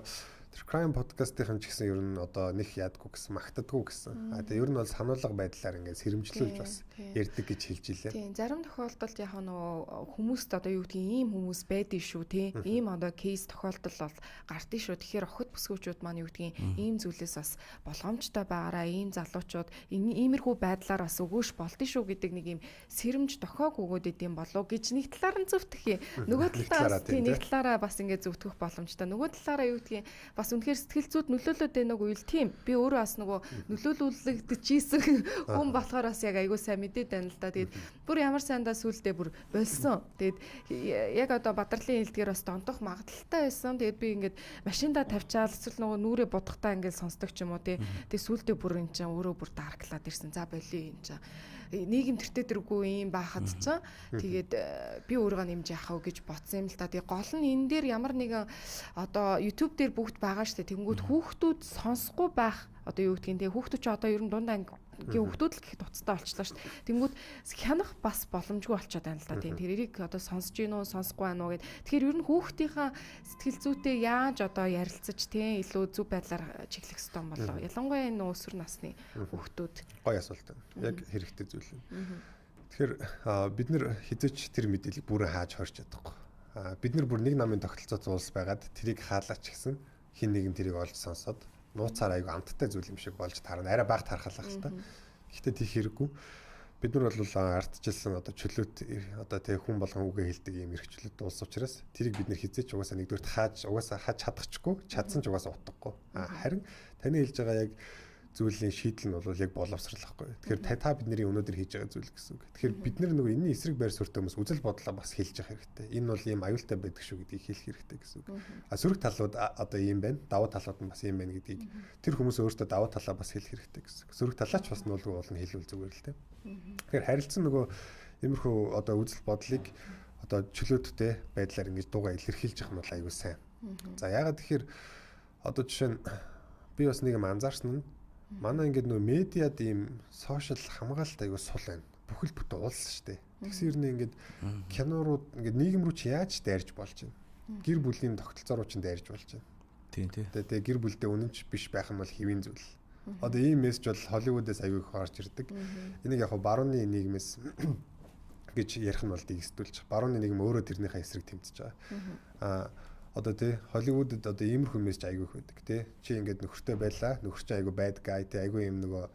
тэр crime podcast-ийн ч гэсэн ер нь одоо нэг яадгүй гэсэн, магтадгүй гэсэн. А тэгээ ер нь бол сануулга байдлаар ингээд сэрэмжлүүлж бас ярьдаг гэж хэлж илээ. Тийм, зарим тохиолдолд яг нөгөө хүмүүст одоо юу гэдгийг ийм хүмүүс байдгийг шүү тий. Ийм одоо кейс тохиолдол бол гардыг шүү. Тэгэхээр охид бүсгүүчүүд маань юу гэдгийг ийм зүйлээс бас болгоомжтой байгаараа, ийм залуучууд иймэрхүү байдлаар бас өгөөш болдсон шүү гэдэг нэг ийм сэрэмж тохиог өгөөд идэм болов гэж нэг талаар нь зөвтгөх юм. Нөгөө талаараа тий, нэг талаараа бас ингээд зөвтгөх боломжтой. Нөгөө талаараа юу гэдгийг бас үнэхээр сэтгэл зүйд нөлөөлөд байна уу гэвэл тийм. Би өөрөө бас нөгөө нөлөөлүүлэгдэжсэн хүн болохоор бас яг айгүй сайн мэдээд байна л да. Тэгээд бүр ямар сайндаа сүулдэ бүр болсон. Тэгээд яг одоо бадарлын хэлдгээр бас донтох магадлалтай байсан. Тэгээд би ингээд машиндаа тавьчаал эсвэл нөгөө нүрээ будахтаа ингээд сонсдог ч юм уу тий. Тэгээд сүулдэ бүр эн чинь өөрөө бүр дарклаад ирсэн. За болио эн чинь. Нийгэм тэртээ дэргүй юм байхад чинь тэгээд би өөрийгөө нэмж яах вэ гэж бодсон юм л та. Тэгээ гол нь энэ дээр ямар нэгэн одоо YouTube дээр бүгд байгаа шүү дээ. Тэнгүүд хүүхдүүд сонсохгүй байх, одоо юу гэдгийг, тэгээ хүүхдүүд чи одоо ер нь дунд ангийн хүүхдүүд л гэхэд уцтай болчлоо шүү дээ. Тэнгүүд хянах бас боломжгүй болчиход байна л да. Тийм, тэрийг одоо сонсож гин үү, сонсохгүй байна уу гэд. Тэгэхээр ер нь хүүхдийнхаа сэтгэл зүйтэй яаж одоо ярилцаж, тийм, илүү зөв байдлаар чиглэх ёстой юм болоо. Ялангуяа энэ өсвөр насны хүүхдүүд. Гоё асуулт байна. Яг хэрэгтэй зүйл юм. Тэгэхээр бид нар хэзээ ч тэр мэдээллийг бүрэн хааж хорж чадахгүй. Бид нар бүр нэг намын тогтолцоо улс байгаад тэрийг хаалаач гэсэн хин нэгэн тэрийг олж сонсоод нууцаар айгу амттай зүйл юм шиг болж таарна. Арай бага тархалах л та. Гэхдээ тийх хэрэггүй. Бид нар бол ардчилсан одоо чөлөөт, одоо тэг хүн болгон үгээ хэлдэг юм эрх чөлөөт улс учраас тэрийг бид нар хэзээ ч угаасаа нэгдүгээрт хааж, угаасаа хааж чадахчгүй, чадсан ч угаасаа утгагүй. Харин таны хэлж байгаа яг зүйлийн шийдэл нь бол яг боловсрал байхгүй. Тэгэхээр та бидний өнөөдөр хийж байгаа зүйл гэсэн үг. Тэгэхээр бид нар нөгөө энэний эсрэг байр суурьтай хүмүүс үзэл бодлоо бас хэлж явах хэрэгтэй. Энэ бол ийм аюултай байдаг шүү гэдгийг хэлэх хэрэгтэй гэсэн үг. А сөрөг талууд одоо ийм байна, давуу талууд нь бас ийм байна гэдгийг тэр хүмүүс өөртөө давуу талаа бас хэлэх хэрэгтэй гэсэн үг. Сөрөг талаач бас нуулгүй болно хэлвэл зүгээр л дээ. Тэгэхээр харилцан нөгөө иймэрхүү одоо үзэл бодлыг одоо чөлөөттэй байдлаар ингэж дуугаа илэрхийлж явах нь бол аюул сайн. За, яагаад тэгэхээр одоо жишээ нь би бас нэг юм анзаарсан нь манай ингээд нөгөө медиад ийм social хамгаалалт аягүй сул байна. Бүхэл бүтэн улс шүү дээ. Тэгсэн юм ингээд кино руу, ингээд нийгэм рүү чи яаж дайрж болж байна? Гэр бүлийн тогтолцоо руу чинь дайрж болж байна. Тийм тий. Тэгээ гэр бүлдээ үнэнч биш байх юм бол хэвийн зүйл. Одоо ийм мессеж бол Холливуудаас аягүй их орж ирдэг. Энийг яг барууны нийгмээс гэж ярих нь бол дэгсдүүлж. Барууны нийгэм өөрөө тэрнийхээ эсрэг тэмцэж байгаа. Одоо тий, Холливуудад одоо иймэрхүү мессеж айгүй их байдаг, тий. Чи ингээд нөхөртэй байлаа, нөхөр чинь айгүй bad guy, тий, айгүй юм нөгөө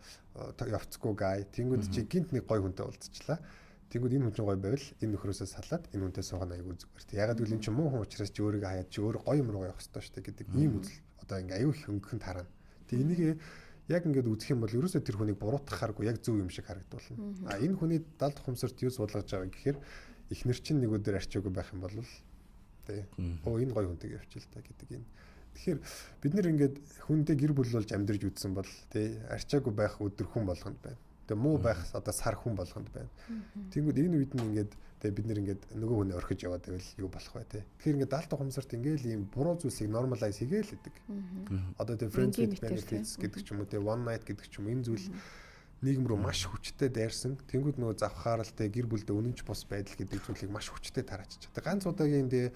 явцгүй guy. Тэнгүүд чи гинт нэг гой хүнтэй уулзчлаа. Тэнгүүд энэ хүн чинь гой байвал энэ нөхрөөсөө салаад энэ хүнтэй суух нь айгүй зүгээр. Тий. Ягаад гэвэл энэ чинь муу хүн учраас чи өөрийгөө хаяад чи өөрөө гоё юм руу явах ёстой шүү дээ гэдэг ийм үзэл одоо ингээ аюу их өнгөн тарана. Тэг энийг яг ингээд үзэх юм бол ерөөсөө тэр хүнийг буруутгахааргүй яг зөв юм шиг харагдуулна. А энэ хүний далд ухамсарт юу суулгаж байгаа гэхээр эхнэр чинь нэг өдөр арчаагүй байх юм бол, тий. Оо, энэ гоё хүнтэйг явчих л та гэдэг энэ. Тэгэхээр бид нэр ингээд хүндээ гэр бүл болж амьдарч үзсэн бол, тий, арчаагүй байх өдөр хүн болгонд байна. Тэгээ муу байх одоо сар хүн болгонд байна. Тэнгүүд энэ үед нь ингээд тэгээ бид нэр ингээд нөгөө хүнээ орхиж яваад байвал юу болох вэ, тий. Тэгэхээр ингээд далд ухамсарт ингээд ийм буруу зүйлсийг normalize хийгээл гэдэг. Одоо тэгээ friends with benefits гэдэг ч юм уу, тий, one night гэдэг ч юм уу, энэ зүйл нийгэм рүү маш хүчтэй дайрсан. Тэнгүүд нөгөө завхаарал, тэ, гэр бүлдээ үнэнч бус байдал гэдэг зүйлийг маш хүчтэй тараачиж. Тэг ганц удаагийн тэ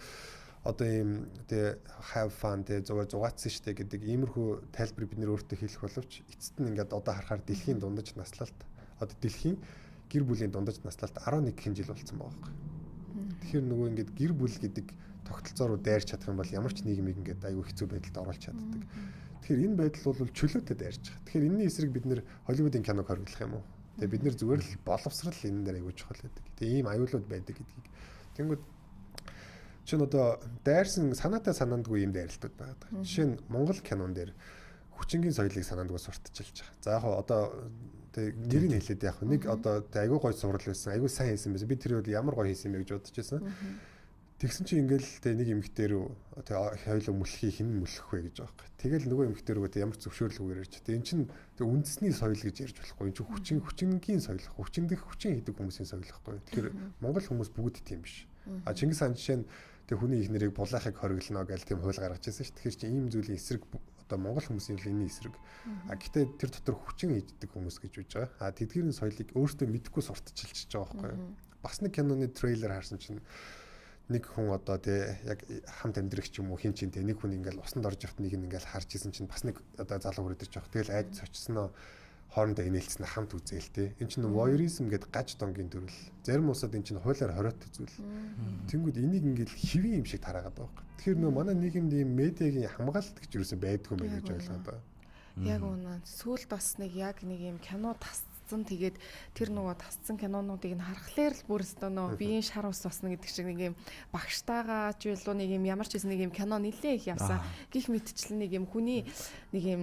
одоо ийм, тэ, have fun, тэ, зугаа зугаацсан штэ гэдэг иймэрхүү тайлбар бид нэр өөртөө хэлэх боловч эцэст нь ингээд одоо харахаар дэлхийн дундаж наслалт, одоо дэлхийн гэр бүлийн дундаж наслалт 11 хэн жил болсон байгаа байхгүй. Тэгэхээр нөгөө ингээд гэр бүл гэдэг тогтолцоо руу дайрч чадах юм бол ямар ч нийгмийг ингээд аюу хэцүү байдалд оруулж чаддаг. Тэгэхээр энэ байдал бол чөлөөтэй дайрч байгаа. Тэгэхээр энэний эсрэг бид нэр Холливуудын киног хориглох юм уу? Тэгээ бид нэр зүгээр л боловсрал энэ дээр аягүй чухал байдаг. Тэгээ ийм аюулууд байдаг гэдгийг. Тэнгүүд чинь одоо дайрсан санаатай санаандгүй ийм дайралтууд байгаа. Жишээ нь Монгол кинон дээр хүчингийн соёлыг санаандгүй сурталчилж байгаа. За, яг одоо тэг нэрийг хэлээд, яг нэг одоо тэг айгүй гой сурал байсан, айгүй сайн хийсэн байсан. Би тэр үед ямар гой хийсэн бэ гэж бодож байсан. Тэгсэн чинь ингээл тэг нэг эмэгтэй рүү тэг хоёулаа мүлхийг хэн мүлхэх вэ гэж байгаа байхгүй. Тэгэл нөгөө эмэгтэй рүү тэг ямар ч зөвшөөрлгүй ярьж. Тэг эн чинь тэг үндэсний соёл гэж ярьж болохгүй. Эн чинь хүчин хүчингийн соёл, хүчиндэх хүчин хийдэг хүмүүсийн соёл байхгүй. Тэгэхээр Монгол хүмүүс бүгд тийм биш. А Чингис хаан жишээ нь тэг хүний их нэрийг булаахыг хориглоно гэж тийм хууль гаргаж ирсэн шүү. Тэгэхээр чинь ийм зүйлийн эсрэг одоо монгол хүмүүсийн л энэний эсрэг. А гэтээ тэр дотор хүчин хийдэг хүмүүс гэж үж байгаа. А тэдгэрийн соёлыг өөртөө мэдэхгүй сурталчилж байгаа байхгүй юу. Бас нэг киноны трейлер харсан чинь нэг хүн одоо, тий, яг хамт амьдрах ч юм уу хин чин, тий, нэг хүн ингээл усанд орж явахт нэг ингээл харж исэн чинь бас нэг одоо залуу хүрээд ирж байгаа. Тэгэл айд цочсноо хоорондоо инээлцсэн хамт үзээл, тий. Эн чинь voyeurism гэдэг гаж донгийн төрөл. Зарим улсад эн чинь хуулиар хориотой зүйл. Тэнгүүд энийг ингээл хэвийн юм шиг тараагаад байгаа байхгүй. Тэгэхээр нөө манай нийгэмд ийм медиагийн хамгаалалт гэж юусэн байдгүй юм байна гэж ойлгоод байгаа. Яг үнэ. Сүүлд бас нэг яг нэг юм кино тасцсан. Тэгээд тэр нөгөө тасцсан кинонуудыг нь харахлаар л бүр өстөө нөө биеийн шар ус басна гэдэг шиг нэг юм багштайгаа ч билүү, нэг юм ямар ч байсан нэг юм кино нэлээ их явсан. Гих мэтчлэн нэг юм хүний нэг юм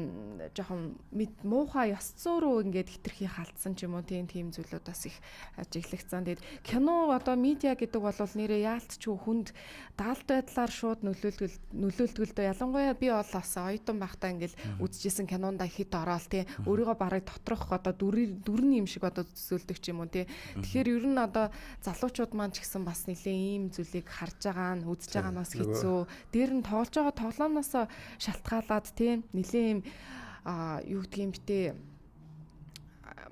жоохон муухай ёс зүй рүү ингээд хитрхи халдсан ч юм уу, тийм тийм зүйлүүд бас их ажиглагдсан. Тэгээд кино, одоо медиа гэдэг бол нэрээ яалтчгүй хүнд даалт байдлаар шууд нөлөөлдөг л дөө. Ялангуяа би бол бас оюутан байхдаа ингээл үзчихсэн кинонда хит ороод, тийм, өөрийгөө барыг доторх одоо дүр сүрэн юм шиг одоо төсөөлдөг ч юм уу тий. Тэгэхээр ер нь одоо залуучууд маань ч гэсэн бас нэлээ ийм зүйлийг харж байгаа нь үзэж байгаа нь бас хэцүү. Дээр нь тоглож байгаа тоглоомноос шалтгаалаад тий нэлээ ийм юу гэдгийг битээ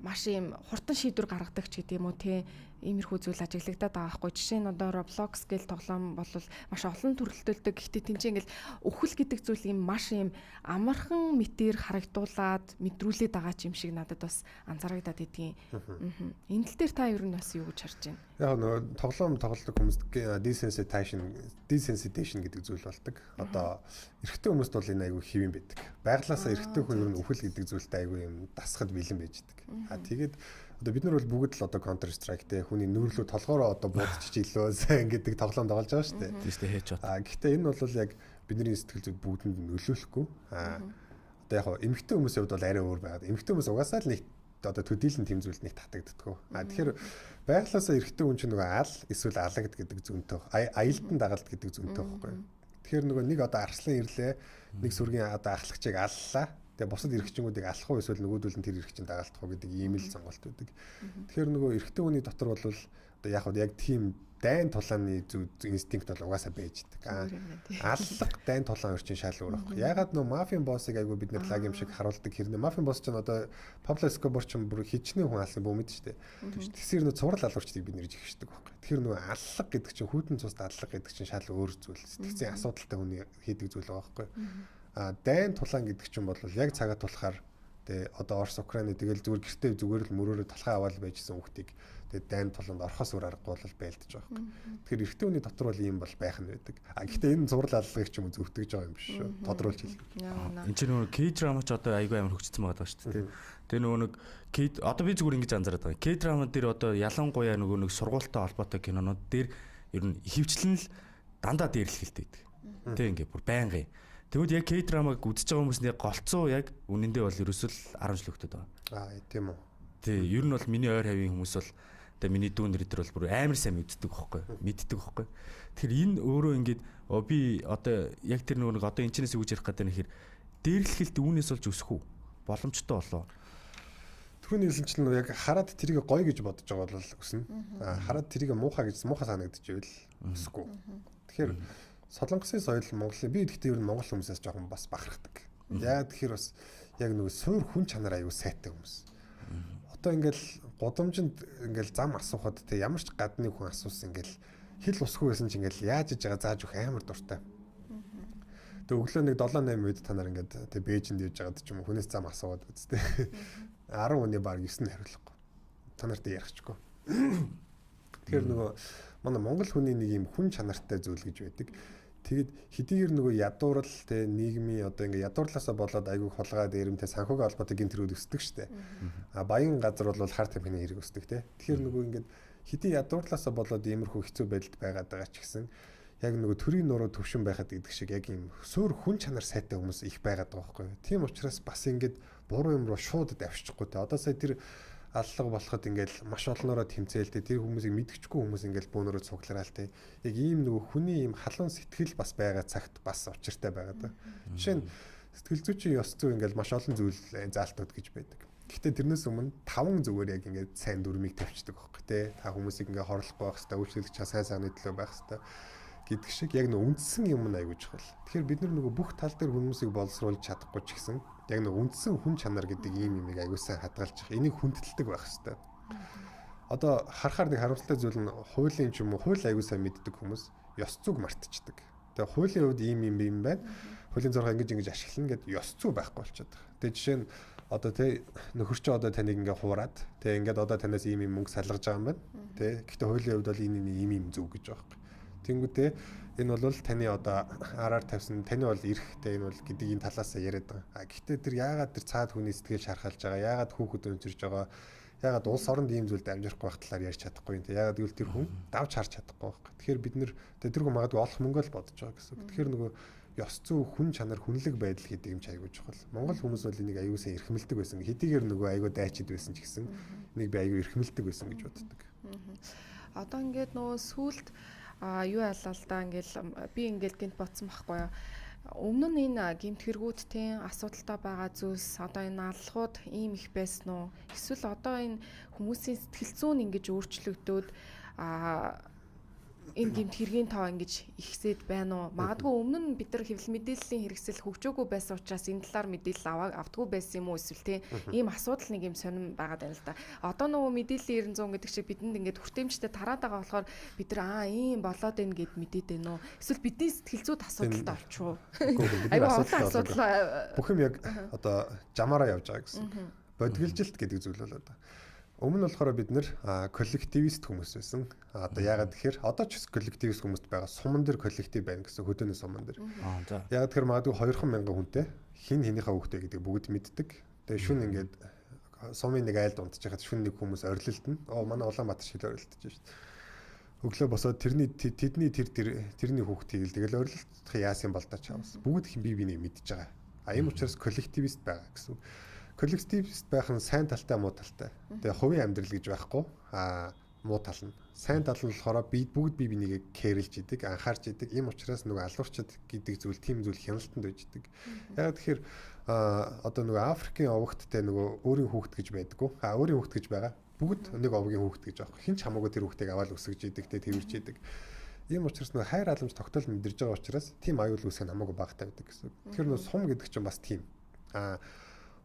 маш ийм хурдан шийдвэр гаргадаг ч гэдэг юм уу тий иймэрхүү зүйл ажиглагдаад байгаа байхгүй. Жишээ нь одоо Roblox гэл тоглоом бол маш олон төрөлтөлдөг. Гэхдээ тэнцээ ингээл өхөл гэдэг зүйл ийм маш ийм амархан мэтэр харагдуулаад мэдрүүлээд байгаа ч юм шиг надад бас анзаарагдаад идэгин. Энэ тал дээр та ер нь бас юу гэж харж байна? Яг нөгөө тоглоом тоглодог хүмүүст desensitization гэдэг зүйл болдог. Одоо эрэгтэй хүмүүст бол энэ айгүй хэв юм байдаг. Байглаасаа эрэгтэй хүн ер нь үхэл гэдэг зүйлтэй айгүй юм дасахад бэлэн байж байдаг. А тэгээд одоо бид нар бол бүгд л одоо Counter Strike те хүний нүүрлүү толгоороо одоо буудчих илүү сайн гэдэг тоглоом тоглож байгаа шүү дээ. Тийм шүү дээ, headshot. А гэхдээ энэ бол яг бидний сэтгэл зүйд бүгдэнд нөлөөлөхгүй. А одоо яг эмэгтэй хүмүүсийн хувьд бол арай өөр байгаад. Эмэгтэй хүмүүс угаасаа л нэг одоо төдийлөн тэм зүйлд нэг татагддаг. А тэгэхээр байглаасаа эрэгтэй хүн чинь нөгөө ал эсвэл алагд гэдэг зөнтэй, аялдан дагалд гэдэг зөнтэй байхгүй. Тэгэхээр нөгөө нэг одоо арслан ирлээ, нэг сүргийн одоо ахлагчийг аллаа. Тэгээ бусад эрэгчингүүдийг алах уу эсвэл нөгөөдөл нь тэр эрэгчин дагалдах уу гэдэг ийм л сонголт байдаг. Тэгэхээр нөгөө эрэгтэй хүний дотор бол одоо яг яг тийм дайн тулааны инстинкт бол угаасаа байж байдаг. Аллах дайн тулаан хоёр чинь шал өөр байхгүй. Ягаад нөгөө мафийн боссыг айгүй бид нэр лаг юм шиг харуулдаг хэрнээ. Мафийн босс чинь одоо Пабло Эскобар чинь бүр хичнээн хүн алсан бүү мэд штэ. Тэгсэр нөгөө цуврал алуурчдыг бид нэрж ихшдэг байхгүй. Тэгэхээр нөгөө аллах гэдэг чинь хүйтэн цуст аллах гэдэг чинь шал өөр зүйл. Сэтгцийн асуудалтай хүний хийдэг зүйл байгаа байхгүй. А дайн тулаан гэдэг чинь бол яг цагаа тулахаар тэгээ одоо Орос Украины тэгэл зүгээр гэртээ зүгээр л мөрөөрөө талхаа аваад байжсэн хүүхдийг тэгээ дайн тулаанд орохоос өөр аргагүй бол байлдаж байгаа байхгүй. Тэгэхээр эрэгтэй хүний дотор бол ийм бол байх нь байдаг. А гэхдээ энэ зурал аллагыг ч юм уу зөвтгөж байгаа юм биш шүү. Тодруулж хэлье. Энд чинь нөгөө K-drama ч одоо айгүй амар хөгжсөн байгаа шүү дээ. Тэгээ нөгөө нэг K одоо би зүгээр ингэж анзаараад байгаа. K-drama дээр одоо ялангуяа нөгөө нэг сургуультай холбоотой кинонууд дээр ер нь ихэвчлэн л дандаа дээрлэхэлтэй байдаг. Тэ ингээ бүр байнгын. Тэгвэл яг K-drama-г үзэж байгаа хүмүүсний голцоо яг үнэндээ бол ерөөсөө л 10 жил хөлтөд байгаа. Аа тийм үү. Тий, ер нь бол миний ойр хавийн хүмүүс бол тэгээ миний дүү нэр дээр бол бүр амар сайн мэддэг байхгүй, мэддэг байхгүй. Тэгэхээр энэ өөрөө ингээд би одоо яг тэр нөгөө нэг одоо энэ чинээс юу гэж ярих гэдэг нь гэхээр дээрлэхэлт үүнээс болж өсөх үү? Боломжтой болоо. Түрүүний хэлсэн чинь яг хараад тэрийг гоё гэж бодож байгаа бол өснө. Аа хараад тэрийг муухай гэж муухай санагдчихвэл өсөхгүй. Тэгэхээр Солонгосын соёл Монголын би гэхдээ ер нь монгол хүмүүсээс жоохон бас бахархдаг. Яагаад тэгэхээр бас яг нөгөө суур хүн чанар аюу сайтай хүмүүс. Одоо ингээл гудамжинд ингээл зам асуухад те ямар ч гадны хүн асуусан ингээл хэл усгүй байсан ч ингээл яаж иж байгаа зааж өгөх амар дуртай. Тэгээ өглөө нэг 7 8 үед та нар ингээд те Бээжинд явж байгаад ч юм уу хүнээс зам асууад үсттэй. 10 хүний баг 9 нь хариулахгүй. Та нартай ярихгүй. Тэгэхээр нөгөө манай монгол хүний нэг юм хүн чанартай зүйл гэж байдаг. Тэгээд хэдийгээр нөгөө ядуурл те нийгмийн одоо ингээ ядуурлаасаа болоод айгүй хулгай дээрэмтэй санхүүгийн холбоотой гинт хэрүүд өсдөг штэ. А баян газар бол хар тамхины хэрэг өсдөг те. Тэгэхээр нөгөө ингээд хэдий ядуурлаасаа болоод иймэрхүү хэцүү байдалд байгаад байгаа ч гэсэн яг нөгөө төрийн нуруу төвшин байхад гэдэг шиг яг ийм суур хүн чанар сайтай хүмүүс их байгаад байгаа байхгүй юу. Тийм учраас бас ингээд буруу юм руу шууд давшихгүй те. Одоо сая тэр аллага болоход ингээл маш олноороо тэмцээлтэй тэр хүмүүсийг мэдгэчгүй хүмүүс ингээл бөөнөрөө цуглараал те. Яг ийм нөгөө хүний ийм халуун сэтгэл бас байгаа цагт бас учиртай байгаа да. Жишээ нь сэтгэл зүйчийн ёс зүй ингээл маш олон зүйл заалтууд гэж байдаг. Гэхдээ тэрнээс өмнө 5 зүгээр яг ингээд сайн дүрмийг тавьчихдаг байхгүй те. Та хүмүүсийг ингээ хорлохгүй байх хэвээр, үйлчлэгч сайн сайхны төлөө байх хэвээр гэдэг шиг яг нөө үндсэн юм нь аягүй чухал. Тэгэхээр бид нар нөгөө бүх тал дээр хүмүүсийг боловсруулж чадахгүй ч гэсэн яг нөгөө үндсэн хүн чанар гэдэг ийм юмыг аягүй сайн хадгалж энийг хүндэлдэг байх хэвээр. Одоо харахаар нэг харамсалтай зүйл нь хуулийн ч юм уу хууль аягүй сайн мэддэг хүмүүс ёс зүйг мартчихдаг. Тэгээ хуулийн хувьд ийм юм юм байна. Хуулийн зоргоо ингэж ингэж ашиглана гэд ёс зүй байхгүй болчиход байгаа. Тэгээ жишээ нь одоо тэ нөхөр чи одоо таныг ингээ хуураад тэ ингээд одоо танаас ийм юм мөнгө салгаж байгаа юм байна. Тэ гэхдээ хуулийн хувьд бол энэ ийм юм зөв гэж байгаа байхгүй. Тэнгүүтээ энэ бол таны одоо араар тавьсан таны бол эрхтэй энэ бол гэдэг энэ талаасаа яриад байгаа. А гэхдээ тэр яагаад тэр цаад хүний сэтгэл шархалж байгаа, яагаад хүүхэд өнцөрж байгаа, яагаад улс оронд ийм зүйлд амжирахгүй байх талаар ярьж чадахгүй юм те. Яагаад гэвэл тэр хүн давж харж чадахгүй байхгүй. Тэгэхээр бид нэр тэр хүн магадгүй олох мөнгө л бодож байгаа гэсэн. Тэгэхээр нөгөө ёс зүй хүн чанар хүнлэг байдал гэдэг юм чи айгүй чухал. Монгол хүмүүс бол энийг аюу сайн эрхэмлдэг байсан. Хэдийгээр нөгөө айгүй дайчид байсан ч гэсэн энийг би айгүй эрхэмлдэг байсан гэж боддог. Одоо ингээд нөгөө сүулт юу ялаа л да ингээл би ингээл гинт ботсон байхгүй юу. Өмнө нь энэ гэмт хэрэгүүд тийм асуудалтай байгаа зүйлс одоо энэ аллахууд ийм их байсан уу? Эсвэл одоо энэ хүмүүсийн сэтгэл зүйн ингэж өөрчлөгдөөд энэ гэмт хэргийн тоо ингэж ихсээд байна уу? Магадгүй өмнө нь бид нар хэвлэл мэдээллийн хэрэгсэл хөгжөөгүй байсан учраас энэ талаар мэдээлэл авдаггүй байсан юм уу эсвэл те ийм асуудал нэг юм сонирн байгаад байна л да. Одоо нөгөө мэдээллийн 900 гэдэг шиг бидэнд ингээд хүртээмжтэй тараад байгаа болохоор бид нар ийм болоод байна гэд мэдээд байна уу? Эсвэл бидний сэтгэл зүйд асуудалтай болчихоо. Айгүй асуудал. Бүх юм яг одоо жамаараа явж байгаа гэсэн. Бодгилжилт гэдэг зүйл бол одоо өмнө нь болохоор бид нэр коллективист хүмүүс байсан. Одоо яагаад тэгэхээр одоо ч коллективист хүмүүст байгаа суман дээр коллектив байна гэсэн хөдөөний суман дээр. Яагаад тэгэхээр магадгүй 2,000 хүнтэй хин хинийхээ хүүхдээ гэдэг бүгд мэддэг. Тэгээ шүн ингээд сумын нэг айлд унтчихад шүн нэг хүмүүс орилолтно. Оо манай Улаанбаатар шиг л орилтож шít. Өглөө босоод тэрний тэдний тэр тэрний хүүхдийг л тэгэл орилолтох яасан бол даа чавс. Бүгд хин бие биенийг мэдж байгаа. А ийм учраас коллективист байгаа гэсэн. Коллективист байх нь сайн талтай муу талтай. Тэгээ хувийн амьдрал гэж байхгүй. Муу тал нь. Сайн тал нь болохоор би бүгд бие биенийг кэрлж идэг, анхаарч идэг. Ийм учраас нөгөө алуурчд гэдэг зүйл тийм зүйл хяналтанд байж идэг. Яг тэгэхээр одоо нөгөө Африкийн овогттэй нөгөө өөрийн хүүхэд гэж байдаггүй. Өөрийн хүүхэд гэж байгаа. Бүгд нэг овгийн хүүхэд гэж аахгүй. Хин ч хамаагүй тэр хүүхдийг аваад өсгөж идэг, тэ тэрвэрч идэг. Ийм учраас нөгөө хайр халамж тогтоол мэдэрж байгаа учраас тийм аюул үүсэх нь хамаагүй багатай байдаг гэсэн. Тэгэхээр нөгөө сум гэдэг чинь бас тийм.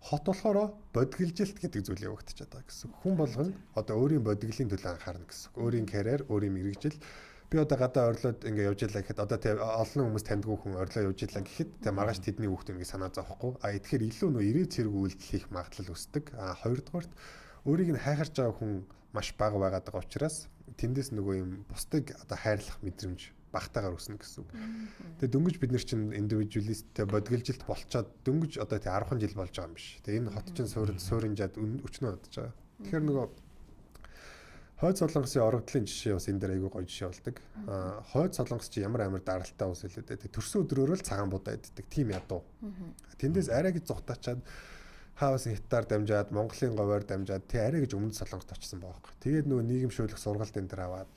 Хот болохоор бодгилжилт гэдэг зүйл явагдчихад байгаа гэсэн. Хүн болгон одоо өөрийн бодглын төлөө анхаарна гэсэн. Өөрийн карьер, өөрийн мэргэжил. Би одоо гадаа орлоод ингээ явж илаа гэхэд одоо тэг олон хүмүүс таньдгүй хүн орлоо явж илаа гэхэд тэг маргааш тэдний хүүхдээ ингээ санаа зовхгүй. Тэгэхээр илүү нөө ирээ цэрэг үйлдэл хийх магадлал өсдөг. Хоёрдугаарт өөрийг нь хайхарч байгаа хүн маш бага байгаад байгаа учраас тэндээс нөгөө юм бусдыг одоо хайрлах мэдрэмж багтаагаар өснө гэсэн үг. Тэгээ дөнгөж бид нар чинь индивидуалисттэй бодгилжилт болчоод дөнгөж одоо тэг 10 жил болж байгаа юм биш. Тэгээ энэ хот чинь сууринжаад өчнөө удаж байгаа. Тэгэхээр нөгөө Хойд Солонгосын орогдлын жишээ бас энэ дээр айгүй гоё жишээ болдог. Хойд Солонгос чи ямар амар даралтай ус илээ дээ. Тэг төрсөн өдрөөрөө л цагаан будаа иддэг. Тийм ядуу. Тэндээс арай гэж зугтаачаад хаасан хятадаар дамжаад Монголын говьор дамжаад тэг арай гэж өмнөд Солонгост очсон байгаа байхгүй. Тэгээд нөгөө нийгэмшүүлэх сургалт энэ төр аваад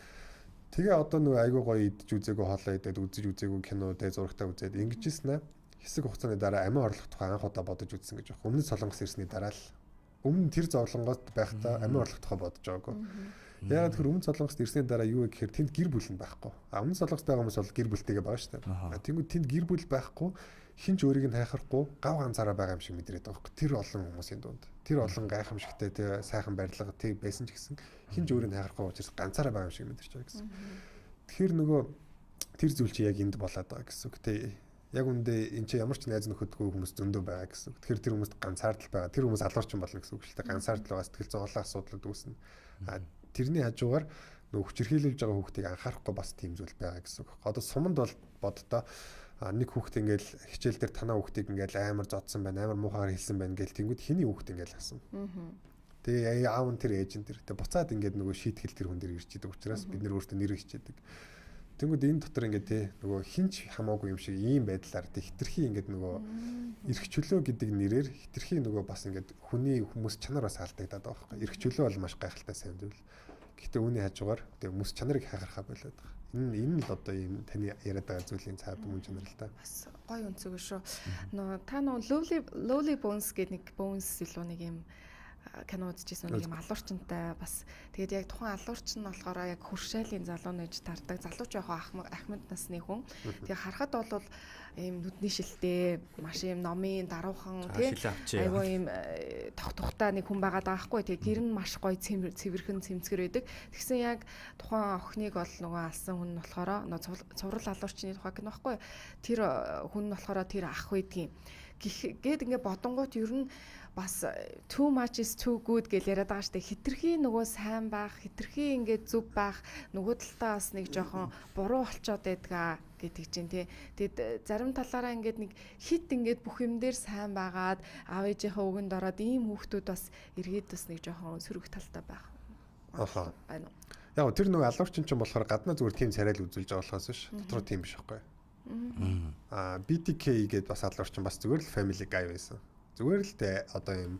тэгээ одоо нөгөө айгүй гоё идэж үзээгүй хоолоо идээд үзэж үзээгүй кино тэ зурагтаа үзээд ингэжсэн ээ. Хэсэг хугацааны дараа амиа орлох тухай анх удаа бодож үзсэн гэж байна. Өмнөд Солонгос ирсний дараа л өмнө тэр зовлонгоос байхдаа амиа орлох тухай бодож байгаагүй. Яагаад тэгэхээр өмнөд Солонгост ирсний дараа юу вэ гэхээр тэнд гэр бүл нь байхгүй. Өмнөд Солонгост байгаа хүмүүс бол гэр бүлтэйгээ байгаа шүү дээ. Тэнгүүд тэнд гэр бүл байхгүй, хин ч өөрийг нь хайхрахгүй, гав ганцаараа байгаа юм шиг мэдрээд байгаа байхгүй. Тэр олон хүмүүсийн дунд. Тэр олон гайхамшигтай тэ сайхан барилга тэг байсан ч гэсэн хин ч өөрийг нь хайхрахгүй учраас ганцаараа байгаа юм шиг мэдэрч байгаа гэсэн. Тэгэхээр нөгөө тэр зүйл чи яг энд болоод байгаа гэсэн үг. Тэ яг үндэ энэ чи ямар ч найз нөхөдгүй хүмүүс зөндөө байгаа гэсэн үг. Тэгэхээр тэр хүмүүст ганцаардал байгаа. Тэр хүмүүс алуурчин болно гэсэн үг л тэ. Ганцаардал байгаа сэтгэл зүйн олон асуудлууд үүснэ. Тэрний хажуугаар нөгөө хүчирхийлүүлж байгаа хүүхдийг анхаарахгүй бас тийм зүйл байгаа гэсэн үг. Одоо суманд бол боддоо нэг хүүхд ингээл хичээл дээр танаа хүүхдийг ингээл амар зодсон байна, амар муухайгаар хэлсэн байна гэл тэнгүүд хиний хүүхд ингээл асууна. Тэгээ аав нь тэр ээж нь тэр. Тэгээ буцаад ингээд нөгөө шийтгэл тэр хүн дээр ирж идэг учраас бид нэр өөртөө нэр хичээдэг. Тэнгүүд энэ дотор ингээд те нөгөө хинч хамаагүй юм шиг ийм байдлаар те хитрхи ингээд нөгөө эрх чөлөө гэдэг нэрээр хитрхи нөгөө бас ингээд хүний хүмүүс чанар бас алдагдаад байгаа байхгүй. Эрх чөлөө бол маш гайхалтай сайн зүйл. Гэхдээ үүний хажуугаар тэгээ хүмүүс чанарыг хайхархаа болоод байгаа. Энэ л одоо ийм таны яриад байгаа зүйлийн цаад мөн чанар л та. Бас гоё өнцөг шүү. Нөө та нөө Lovely Bones гэдэг нэг Bones илүү нэг юм кино үзчихсэн нэг юм алуурчантай бас тэгээд яг тухайн алуурчин нь болохоор яг хөршээлийн залуу нэж тардаг. Залууч яг ахмад насны хүн. Тэгээ харахад бол ийм нүдний шилтэй маш ийм номын даруухан тий айгүй ийм тогтухтай нэг хүн байгаа даахгүй. Тэгээ гэр нь маш гоё цэвэрхэн цэмцгэр байдаг. Тэгсэн яг тухайн охиныг бол нөгөө алсан хүн нь болохоор нөгөө цуврал алуурчны тухай кино байхгүй. Тэр хүн нь болохоор тэр ах байдгийн. Гээд ингээ бодонгууд ер нь бас too much is too good гэж яриад байгаа штэ. Хитрхи нөгөө сайн байх, хитрхи ингээд зөв байх, нөгөө талдаа бас нэг жоохон буруу болчоод байдгаа гэдэг чинь тий. Тэгэд зарим талаараа ингээд нэг хит ингээд бүх юм дээр сайн байгаад аав ээжийнхээ үгэнд ороод ийм хүүхдүүд бас эргээд бас нэг жоохон сөрөг талтай байх. Ахаа. Байна уу? Яг тэр нөгөө алуурчин чинь болохоор гаднаа зүгээр тийм царайл үзүүлж байгаа болохоос биш. Дотроо тийм биш байхгүй. BTK гэдээ бас алуурчин бас зүгээр л family guy байсан. Зүгээр л тэ одоо юм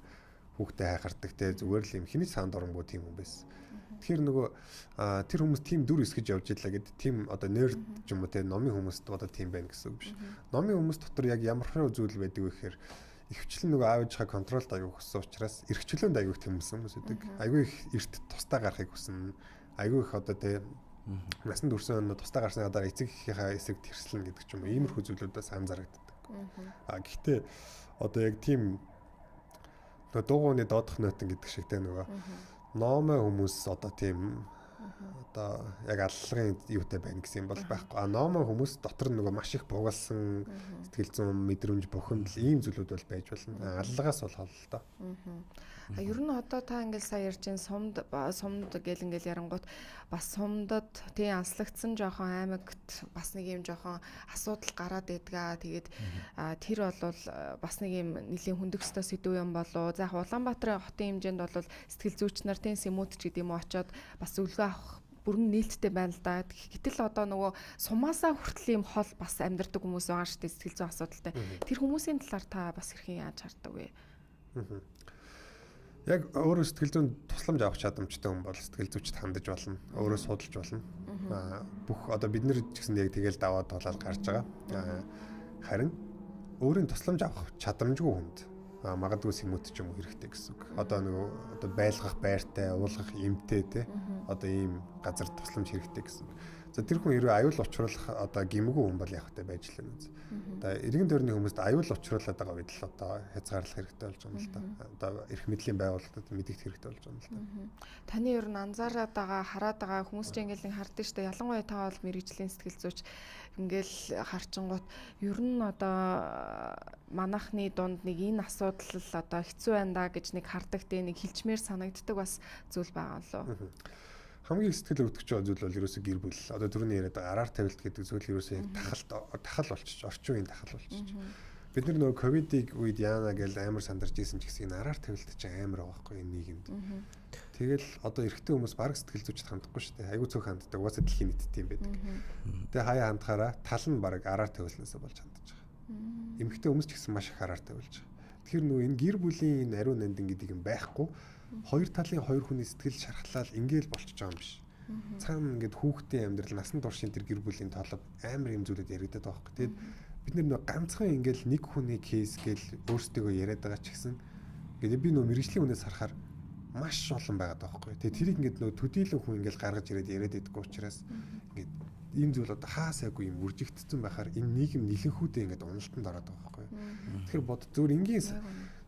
Хүүхдээ хайхардаг те, зүгээр л юм хиний санд оромгүй тийм хүн байсан. Тэгэхээр нөгөө тэр хүмүүс тийм дүр эсгэж явж ийлаа гэд тийм одоо нерд ч юм уу те, номын хүмүүст одоо тийм байна гэсэн үг биш. Номын хүмүүс дотор яг ямар хэрэг зүйл байдаг вэ гэхээр ихэвчлэн нөгөө аав ээжийнхаа контролд аягүй хүссэн учраас эрх чөлөөнд аягүй тэмүүлсэн хүмүүс байдаг. Аягүй их эрт тусдаа гарахыг хүснэ. Аягүй их одоо те, насанд хүрсэн тусдаа гарсны дараа эцэг эхийнхээ эсрэг тэрслэн гэдэг ч юм уу, иймэрхүү зүйлүүдээс анзаарагддаг. А гэхдээ одоо яг тийм нөгөө дуугууны доодох нойтон гэдэг шиг те, нөгөө номой хүмүүс одоо тийм одоо яг аллагын юутай байна гэсэн юм бол байхгүй. А номой хүмүүс дотор нөгөө маш их бугалсан сэтгэл зүйн мэдрэмж, бухимдал ийм зүйлүүд бол байж болно. Аллагаас бол хол л доо. А ер нь одоо та ингээл сая ярьж байна, сумд сумд гэл ингээл ярангуут бас сумдад тий анслагдсан жоохон аймагт бас нэг юм жоохон асуудал гараад байдгаа. Тэгээд тэр бол бас нэг юм нэлийн хүндэх ёстой сэдв юм болов. За яг Улаанбаатарын хотын хэмжээнд бол сэтгэл зүйч нар тий сэмүүд ч гэдэг юм уу очоод бас зөвлөгөө авах бүрэн нээлттэй байна л да. Гэтэл одоо нөгөө сумаасаа хүртэл юм хол бас амьдардаг хүмүүс байгаа шүү дээ, сэтгэл зүйн асуудалтай. Тэр хүмүүсийн талаар та бас хэрхэн яаж хардаг вэ? Яг өөрөө сэтгэл зүйн тусламж авах чадамжтай хүн бол сэтгэл зүйчд хандаж болно. Өөрөө судалж болно. Бүх одоо бид нэр ч гэсэн яг тэгэл даваад тулаад гарч байгаа. Харин өөрийн тусламж авах чадамжгүй хүнд магадгүй сэмүүд ч юм уу хэрэгтэй гэсэн үг. Одоо нөгөө одоо байлгах байртай, уулгах эмтэй те, одоо ийм газар тусламж хэрэгтэй гэсэн үг. За тэр хүн хэрвээ аюул учруулах одоо гимгүй хүн бол яг хөтэй байж л байна. Одоо иргэн тойрны хүмүүст аюул учруулад байгаа үед л одоо хязгаарлах хэрэгтэй болж байгаа юм л да. Одоо эрх мэдлийн байгууллагад мэдэгдэх хэрэгтэй болж байгаа юм л да. Таны ер нь анзаараад байгаа, хараад байгаа хүмүүс ч ингээл нэг хардсан шүү дээ. Ялангуяа та бол мэрэгжлийн сэтгэл зүйч, ингээл харчингууд ер нь одоо манайхны дунд нэг энэ асуудал л одоо хэцүү байна да гэж нэг хардаг те, нэг хилчмээр санагддаг бас зүйл байгаа лөө. Хамгийн их сэтгэл өвдөгч байгаа зүйл бол ерөөсөө гэр бүл. Одоо түрүүний яриад байгаа араар тавилт гэдэг зүйл ерөөсөө яг тахал болчих, орчин үеийн тахал болчих. Бид нар нөгөө ковидыг үед яана гэж амар сандарч исэн ч гэсэн энэ араар тавилт чинь амар байгаа байхгүй энэ нийгэмд. Тэгэл одоо эрэгтэй хүмүүс бараг сэтгэл зүйчд хандахгүй шүү дээ. Айгуу цөөх ханддаг. Угаасаа дэлхийн нийтэд юм байдаг. Тэгээ хаяа хандхаараа тал нь бараг араар тавилтнасаа болж хандаж байгаа. Эмэгтэй хүмүүс ч гэсэн маш их араар тавилж байгаа. Тэгэхээр нөгөө энэ гэр бүлийн энэ ариун нандин гэдэг юм байхгүй, хоёр талын хоёр хүний сэтгэл шархлал ингээл болчихж байгаа юм биш. Цаана ингээд хүүхдийн амьдрал, насан туршийн тэр гэр бүлийн толгой амар юм зүйлүүд яригадаад байгаа байхгүй. Тэгээд бид нэр ганцхан ингээл нэг хүний кейс гээл өөрсдөө яриад байгаа ч гэсэн ингээд би нөгөө мэрэгжлийн хүнээс харахаар маш олон байгаад байгаа байхгүй. Тэгээд тэрийг ингээд нөгөө төдийлөн хүн ингээл гаргаж ирээд яриад байдаггүй учраас ингээд энэ зүйл одоо хаасайгүй юм үржигдсэн байхаар энэ нийгэм нэлэнхүүдээ ингээд уналтанд ороод байгаа байхгүй. Тэгэхээр бод зүгээр энгийн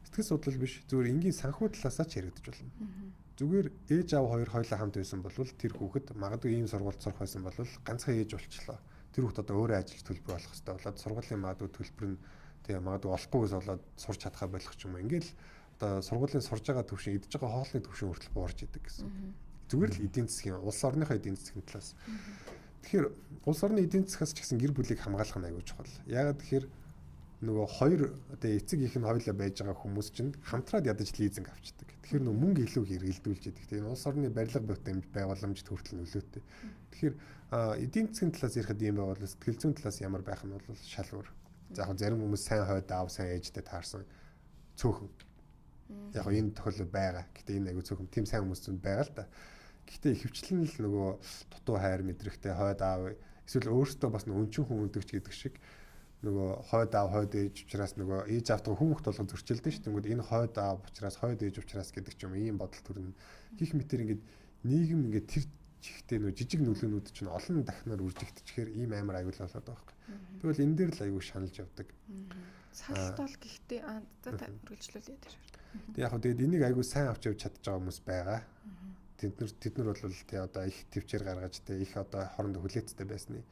сэтгэл судлал биш, зүгээр энгийн санхүү талаасаа ч яригдж болно. Зүгээр ээж аав хоёр хоёлаа хамт байсан бол тэр хүүхэд магадгүй ийм сургуульд сурах байсан бол ганцхан ээж болчлоо. Тэр хүүхэд одоо өөрөө ажиллаж төлбөр олох хэрэгтэй болоод сургуулийн магадгүй төлбөр нь тэгээ магадгүй олохгүйгээс болоод сурч чадхаа болох ч юм уу. Ингээл одоо сургуулийн сурж байгаа төвшин, идэж байгаа хоолны төвшин хүртэл буурч идэг гэсэн. Зүгээр л эдийн засгийн, улс орныхоо эдийн засгийн талаас. Тэгэхээр улс орны эдийн засгаас ч гэсэн гэр бүлийг хамгаалах нь аягүй чухал. Яагаад тэгэхээр нөгөө хоёр одоо эцэг их нь хоёулаа байж байгаа хүмүүс чинь хамтраад ядаж лизинг авчдаг. Тэгэхээр нөгөө мөнгө илүү хэрэгэлдүүлж идэг. Тэгээ энэ улс орны барилга бүтэмж байгууламжид хүртэл нөлөөтэй. Тэгэхээр эдийн засгийн талаас ярихад ийм байгуул, сэтгэл зүйн талаас ямар байх нь бол шал өөр. За яг зарим хүмүүс сайн хойд аав, сайн ээжтэй таарсан цөөхөн. Яг энэ тохиолдол байгаа. Гэтэ энэ айгүй цөөхөн тийм сайн хүмүүс зөнд байгаа л да. Гэхдээ ихэвчлэн л нөгөө дутуу хайр мэдрэхтэй хойд аав эсвэл өөртөө бас өнчин хүн өдөгч гэдэг шиг нөгөө хойд аав, хойд ээж учраас нөгөө ээж аавтайгаа хүүхд болгон зөрчилдөн шүү. Тэнгүүд энэ хойд аав учраас, хойд ээж учраас гэдэг ч юм ийм бодол төрнө. Гэх мэтэр ингээд нийгэм ингээд тэр чихтэй нөгөө жижиг нөлөөнүүд чинь олон дахинаар үржигдчихээр ийм амар аюул болоод байгаа байхгүй. Тэгвэл энэ дээр л аюул шаналж явдаг. Салт бол гэхдээ за та үргэлжлүүлээ тэр. Тэг яг хөө тэгээд энийг аюул сайн авч явж чадж байгаа хүмүүс байгаа. Тэд нар бол тий одоо их төвчээр гаргаж тий их одоо хоорондоо хүлээцтэй байсны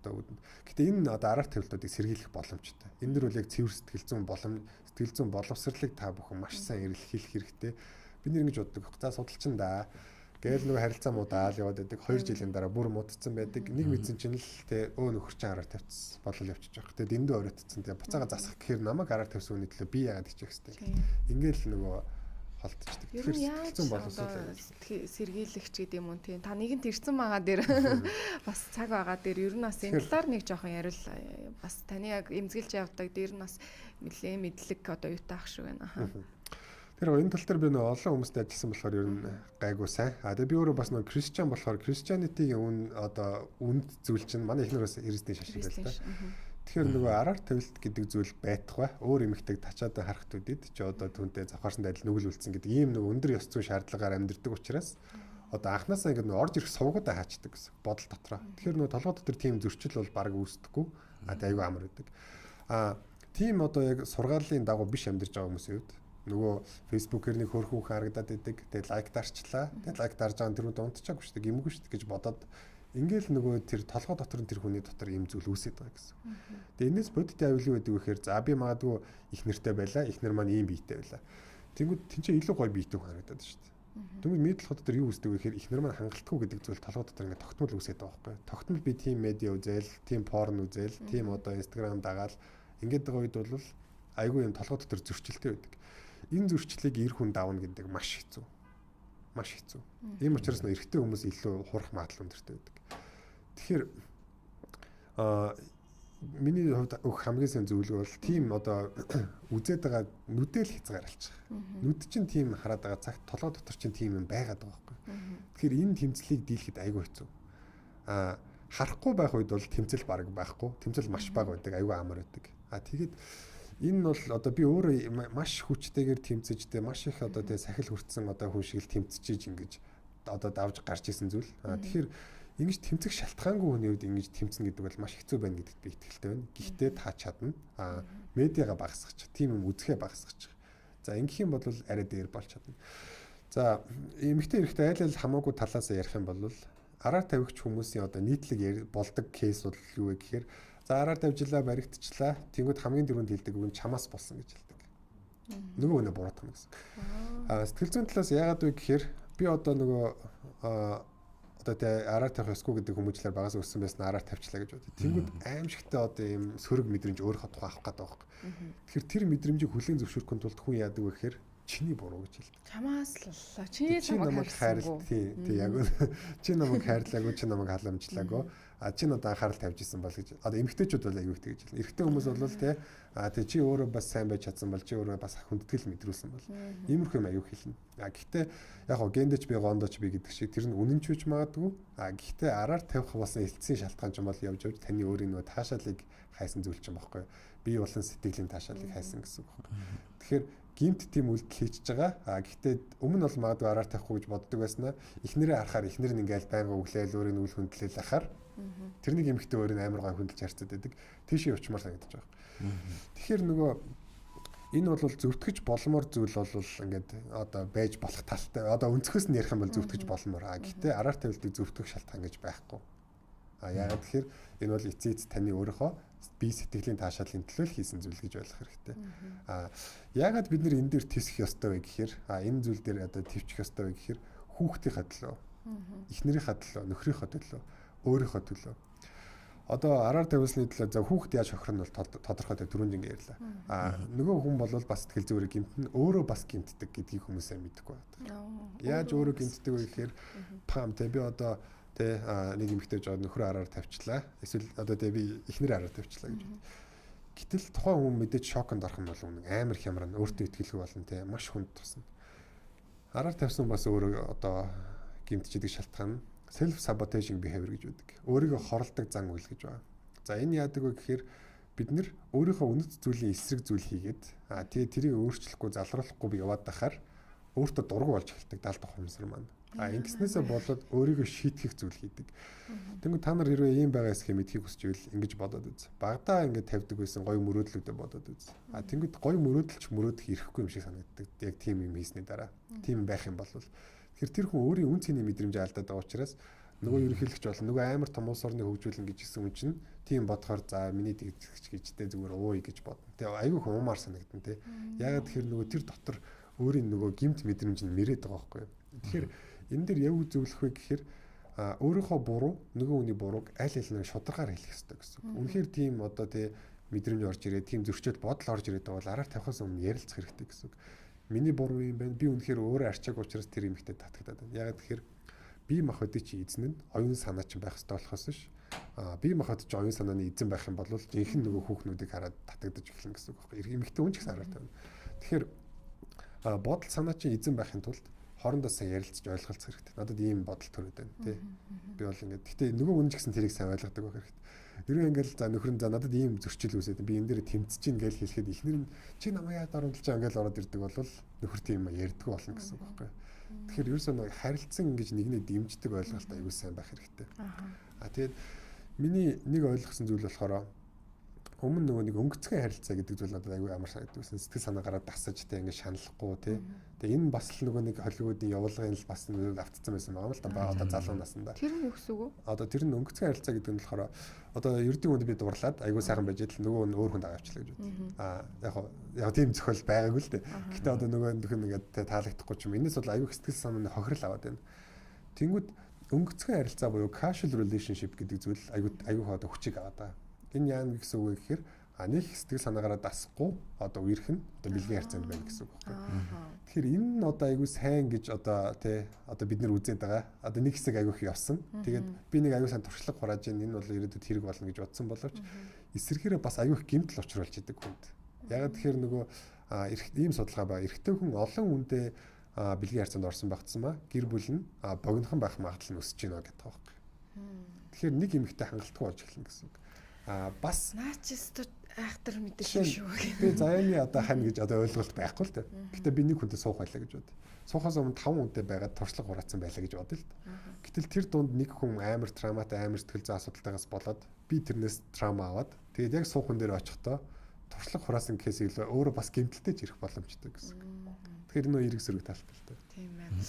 одоо үүдэнд. Гэтэ энэ одоо араар тавилтуудыг сэргийлэх боломжтой. Энэ дэр бол яг цэвэр сэтгэл зүйн боломж, сэтгэл зүйн боловсролыг та бүхэн маш сайн эрэлхийлэх хэрэгтэй. Бид нэр ингэж боддог. За судалчин да. Гээл нөгөө харилцаа муудаал яваад байдаг. 2 жилийн дараа бүр муудцсан байдаг. Нэг мэдсэн чинь л тэ өө нөхөр чинь араар тавьчихсан. Болол явчих жоох. Тэгээ дэндүү оройтцсан. Тэгээ буцаага засах гэхээр намайг араар тавьсан үний төлөө би яагаад хичээх хэвтэй. Ингээл нөгөө холдчихдаг. Тэгэхээр сэтгэл зүйн боловсрол сэргийлэгч гэдэг юм уу тийм. Та нэгэнт ирсэн байгаа дээр бас цаг байгаа дээр ер нь бас энэ талаар нэг жоохон ярил, бас таны яг эмзэгэлж явдаг дээр нь бас нэлээ мэдлэг одоо юутай ах шиг байна. Тэр энэ тал дээр би нөө олон хүмүүстэй ажилласан болохоор ер нь гайгүй сайн. А тэгээ би өөрөө бас нөө Christian болохоор Christianity-гийн үн одоо үнд зүйл чинь манай эхнэр бас христийн шашин байл та. Тэгэхээр нөгөө араар тавилт гэдэг зүйл байтугай өөр эмэгтэйг тачаад харах төдийд чи одоо түүнтэй завхаарсан адил нүгэл үлдсэн гэдэг ийм нөгөө өндөр ёс зүйн шаардлагаар амьдэрдэг учраас одоо анханасаа ингээд нөгөө орж ирэх сувгуудаа хаачдаг гэсэн бодол дотроо. Тэгэхээр нөгөө толгой дотор тийм зөрчил бол баг үүсдэхгүй. А тэг айгүй амар байдаг. А тийм одоо яг сургаалын дагуу биш амьдарч байгаа хүмүүсийн хувьд нөгөө Facebook-ээр нэг хөрхөн хүн харагдаад идэг. Тэгээ лайк дарчлаа. Тэгээ лайк дарж байгаа нь тэр хүн унтчаагүй шүү дээ, гимгүй шүү дээ гэж бодоод ингээл нөгөө тэр толгой дотор нь тэр хүний дотор ийм зүйл үүсээд байгаа гэсэн. Тэгээ энэс бодит авил юу гэдэг вэ гэхээр за би магадгүй их нэртэй байлаа, их нэр маань ийм биетэй байлаа. Тэнгүүд тэнцээ илүү гоё биетэй хүн харагдаад шүү дээ. Тэнгүүд миний толгой дотор юу үүсдэг вэ гэхээр их нэр маань хангалтгүй гэдэг зүйл толгой дотор ингээд тогтмол үүсээд байгаа байхгүй. Тогтмол би тийм медиа үзэл, тийм порн үзэл, тийм одоо Instagram дагаал ингээд байгаа үед бол айгүй юм толгой дотор зөрчилтэй байдаг. Энэ зөрчлийг эр хүн давна гэдэг маш хэцүү. Маш хэцүү. Ийм учраас нөө эрэгтэй хүмүүс илүү хурах магадлал өндөртэй байдаг. Тэгэхээр миний хувьд өгөх хамгийн сайн зөвлөгөө бол тийм одоо үзээд байгаа нүдэл хязгаарлалчих. Нүд чинь тийм хараад байгаа цагт толгой дотор чинь тийм юм байгаад байгаа байхгүй. Тэгэхээр энэ тэмцлийг дийлэхэд айгүй хэцүү. А харахгүй байх үед бол тэмцэл баг байхгүй. Тэмцэл маш бага байдаг, айгүй амар байдаг. А тэгээд энэ нь бол одоо би өөрөө маш хүчтэйгээр тэмцэж тэ маш их одоо тэ сахил хүртсэн одоо хүн шиг л тэмцэж ингэж одоо давж гарч исэн зүйл. А тэгэхээр ингэж тэмцэх шалтгаангүй хүний хувьд ингэж тэмцэнэ гэдэг бол маш хэцүү байна гэдэгт би итгэлтэй байна. Гэхдээ та чадна. А медиагаа багасгах, тийм юм үзэхээ багасгах. За ингэх юм бол арай дээр болж чадна. За эмэгтэй эрэгтэй аль аль хамаагүй талаас ярих юм бол араар тавигч хүмүүсийн одоо нийтлэг болдог кейс бол юу вэ гэхээр за араар тавьжлаа, баригдчихлаа. Тэнгүүд хамгийн түрүүнд хэлдэг үг нь чамаас болсон гэж хэлдэг. Нөгөө хүнээ буруутгах гэсэн. А сэтгэл зүйн талаас яагаад вэ гэхээр би одоо нөгөө одоо тэ араар тавих ёсгүй гэдэг хүмүүжлэр багаас өссөн байсан араар тавьчлаа гэж бодъё. Тэнгүүд аимшигтай одоо ийм сөрөг мэдрэмж өөрийнхөө тухай авах гэдэг байхгүй. Тэгэхээр тэр мэдрэмжийг хүлээн зөвшөөрөхийн тулд хүн яадаг вэ гэхээр чиний буруу гэж хэлдэг. Чамаас л боллоо. Чи намайг хайрлаа. Тий, тий яг чи намайг хайрлаагүй, чи намайг халамжлаагүй. А чи надад анхаарал тавьж исэн бол гэж. Одоо эмэгтэйчүүд бол аюу их тэгж хэлнэ. Эрэгтэй хүмүүс бол те а тий чи өөрөө бас сайн байж чадсан бол чи өөрөө бас хүндэтгэл мэдрүүлсэн бол иймэрхүү юм аюу хэлнэ. А гэхдээ яг гоо гендэж би гондоч би гэдэг шиг тэр нь үнэн ч үж магадгүй. А гэхдээ араар тавих болсон элцсийн шалтгаан ч юм бол явж явж таны өөрийн нөгөө таашаалыг хайсан зүйл ч юм баггүй. Бие болон сэтгэлийн таашаалыг хайсан гэсэн үг баггүй. Тэгэхээр гинт тийм үйлдэл хийчихэж байгаа. А гэхдээ өмнө нь бол магадгүй араар тавихгүй гэж боддог байснаа эхнэрээ харахаар эхнэр нь ингээл байнга өглөөл өөрийн үйл хүндлэл ахаар тэр нэг эмэгтэй өөрийн амар гой хүндэлж харцаад байдаг. Тийшээ явчмаар санагдаж байгаа. Тэгэхээр нөгөө энэ бол зөвтгөж болмоор зүйл бол ингээд одоо байж болох талтай. Одоо өнцгөөс нь ярих юм бол зөвтгөж болмоор. А гэхдээ араар тавилтыг зөвтгөх шалтгаан гэж байхгүй. А яагаад тэгэхээр энэ бол эцээ эц таны өөрийнхөө бие сэтгэлийн таашаалын төлөө л хийсэн зүйл гэж ойлгох хэрэгтэй. А яагаад бид нэр энэ дээр тэсэх ёстой вэ гэхээр а энэ зүйл дээр одоо төвчих ёстой вэ гэхээр хүүхдийнхээ төлөө, эхнэрийнхээ төлөө, нөхрийнхөө төлөө, өөрийнхөө төлөө. Одоо араар тавилсны төлөө за хүүхд яаж хохирно бол тодорхой түрүүнд ингэ ярьлаа. А нөгөө хүн бол бас сэтгэл зүйрээ гэмтэн өөрөө бас гэмтдэг гэдгийг хүмүүсээ мэдэхгүй байдаг. Яаж өөрөө гэмтдэг вэ гэхээр пам тэ би одоо тэ нэг эмэгтэй жоо нөхрөө араар тавьчлаа. Эсвэл одоо тэ би эхнэр араар тавьчлаа гэж бод. Гэтэл тухайн хүн мэдээж шоконд орох юм бол үнэн амар хямрна, өөртөө итгэлгүй болно тэ маш хүнд тусна. Араар тавьсан бас өөрөө одоо гэмтчихдэг шалтгаан self sabotaging behavior гэж байдаг. Өөрийгөө хоролдог зан үйл гэж байна. За энэ яадаг вэ гэхээр бид нэр өөрийнхөө үнэт зүйлийн эсрэг зүйл хийгээд тэгээ тэрийг өөрчлөхгүй залруулахгүй би яваад байхаар өөртөө дургу болж эхэлдэг даалт ухамсар маань. А ингэснээсээ болоод өөрийгөө шийтгэх зүйл хийдэг. Тэнгүү та нар хэрвээ ийм байгаа эсхийг мэдхийг хүсч ивэл ингэж бодоод үз. Багадаа ингэ тавьдаг байсан гоё мөрөөдлүүдээ бодоод үз. А тэнгүүд гоё мөрөөдөлч мөрөөдөх ирэхгүй юм шиг санагддаг. Яг тийм юм хийсний дараа. Тийм байх юм бол тэгэхээр тэр хүн өөрийн үн цэний мэдрэмж алдаад байгаа учраас нөгөө ерөнхийлөгч болно. Нөгөө амар том улс орныг хөгжүүлнэ гэж хэлсэн хүн чинь тийм бодохоор за миний тэгж гэжтэй зүгээр ууя гэж бодно. Тэгээ айгүй их уумар санагдана те. Яагаад тэгэхээр нөгөө тэр дотор өөрийн нөгөө гимт мэдрэмж нь мэрээд байгаа байхгүй юу. Тэгэхээр энэ дэр яг зөвлөх вэ гэхээр өөрийнхөө буруу нөгөө хүний бурууг аль аль нэг шударгаар хэлэх ёстой гэсэн үг. Үнэхээр тийм одоо тий мэдрэмж орж ирээд тийм зөрчил бодол орж ирээд байгаа бол араар тавихаас өмнө ярилцах хэрэгтэй гэсэн үг. Миний буруу юм байна. Би үнэхээр өөрөө арчааг учраас тэр эмэгтэй татагдаад байна. Яагаад тэгэхээр бие махбодын чи эзэн нь оюун санаа чинь байх ёстой болохоос ш. Бие махбод чи оюун санааны эзэн байх юм бол жинхэнэ нөгөө хүүхнүүдийг хараад татагдаж эхэлнэ гэсэн үг байхгүй. Эмэгтэй хүн ч гэсэн араар тавина. Тэгэхээр Бодол санаа чинь эзэн байхын тулд хоорондоо сайн ярилцж ойлголцох хэрэгтэй. Надад ийм бодол төрөөд байна тий. Би бол ингээд гэхдээ нөгөө хүн ч гэсэн тэрийг сайн ойлгодог байх хэрэгтэй. Ерөө ингээл за нөхөр нь за надад ийм зөрчил үүсээд би энэ дээр тэмцэж гин гэж хэлэхэд эхнэр нь чи намайг яад оромдолж байгаа ингээл ороод ирдэг бол нөхөр тийм ярьдгүй болно гэсэн үг байхгүй. Тэгэхээр ерөөсөө нэг харилцан ингэж нэгнээ дэмждэг ойлголт аягүй сайн байх хэрэгтэй. А тэгээд миний нэг ойлгосон зүйл болохоор өмнө нөгөө нэг өнгөцгөн харилцаа гэдэг зүйл надад аягүй амар санагддаг байсан. Сэтгэл санаагаараа дасаж тэ ингэ шаналхгүй тий. Тэгээ энэ бас л нөгөө нэг Холливуудын явуулгын л бас нэг автцсан байсан байгаа юм л да. Бага одоо залуу насндаа. Тэр нь юу гэсэн үг вэ? Одоо тэр нь өнгөцгөн харилцаа гэдэг нь болохоор одоо ердийн хүнд би дурлаад аягүй сайхан байж идэл нөгөө нь өөр хүнд авчлаа гэж бод. Аа яг тийм зохиол байгаагүй л дээ. Гэтэ одоо нөгөө нөхөн ингээд таалагдахгүй ч юм. Энэс бол аягүй сэтгэл санааны хохирол аваад байна. Тэнгүүд өнгөцгөн харилцаа буюу casual relationship гэдэг зүйл аягүй аягүй одоо хүчийг аваад байгаа. Энэ яана гэсэн үг вэ гэхээр нэг сэтгэл санаагаараа дасахгүй одоо үерх нь одоо бэлгийн харьцаанд байна гэсэн үг байхгүй. Тэгэхээр энэ нь одоо айгүй сайн гэж одоо тий одоо бид нэр үзээд байгаа. Одоо нэг хэсэг айгүй их явсан. Тэгээд би нэг айгүй сайн туршлага хурааж ийн энэ бол ирээдүйд хэрэг болно гэж бодсон боловч эсэргээрээ бас айгүй их гэмтэл учруулж идэг хүнд. Яг тэгэхээр нөгөө ийм судалгаа байгаа. Эрэгтэй хүн олон хүндээ бэлгийн харьцаанд орсон багтсан ба гэр бүл нь богинохон байх магадлал нь өсөж байна гэдэг байгаа байхгүй. Тэгэхээр нэг эмэгтэй хангалтгүй болж эхэлнэ гэсэн үг. Бас наа чи өстө айхтар мэдээлэл шүү. Би заяаны одоо хань гэж одоо ойлголт байхгүй л дээ. Гэтэ би нэг хүнтэй суух байлаа гэж бод. Суухаас өмнө 5 хүнтэй байгаад туршлага хураацсан байлаа гэж бодъё л дээ. Гэтэл тэр дунд нэг хүн амар травматай, амар сэтгэл зүйн асуудалтайгаас болоод би тэрнээс траума аваад тэгээд яг суух хүн дээр очихдоо туршлага хураасан гэхээс илүү өөрөө бас гэмтэлтэй ч ирэх боломжтой гэсэн. Тэгэхээр энэ эрэг сөрөг талтай л дээ. Тийм байна.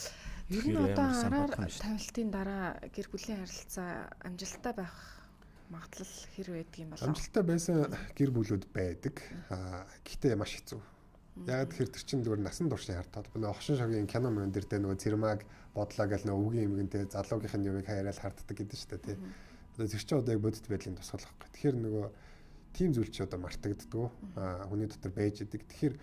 Ер нь одоо араар тавилтын дараа гэр бүлийн харилцаа амжилттай байх магадлал хэр байдаг юм болоо? Амжилттай байсан гэр бүлүүд байдаг. Гэхдээ маш хэцүү. Яг тэгэхээр тэр чинь зүгээр насан туршийн хард толбо. Нөгөө хошин шогийн кино мөн дээр тэ нөгөө цэрмаг бодлоо гэл нөгөө өвгийн эмгэнтэй залуугийнх нь юмыг хайраал харддаг гэдэг шүү дээ тий. Одоо тэр чинь одоо яг бодит байдлын тусгал байхгүй. Тэгэхээр нөгөө тийм зүйл чи одоо мартагддгүү. Хүний дотор байж идэг. Тэгэхээр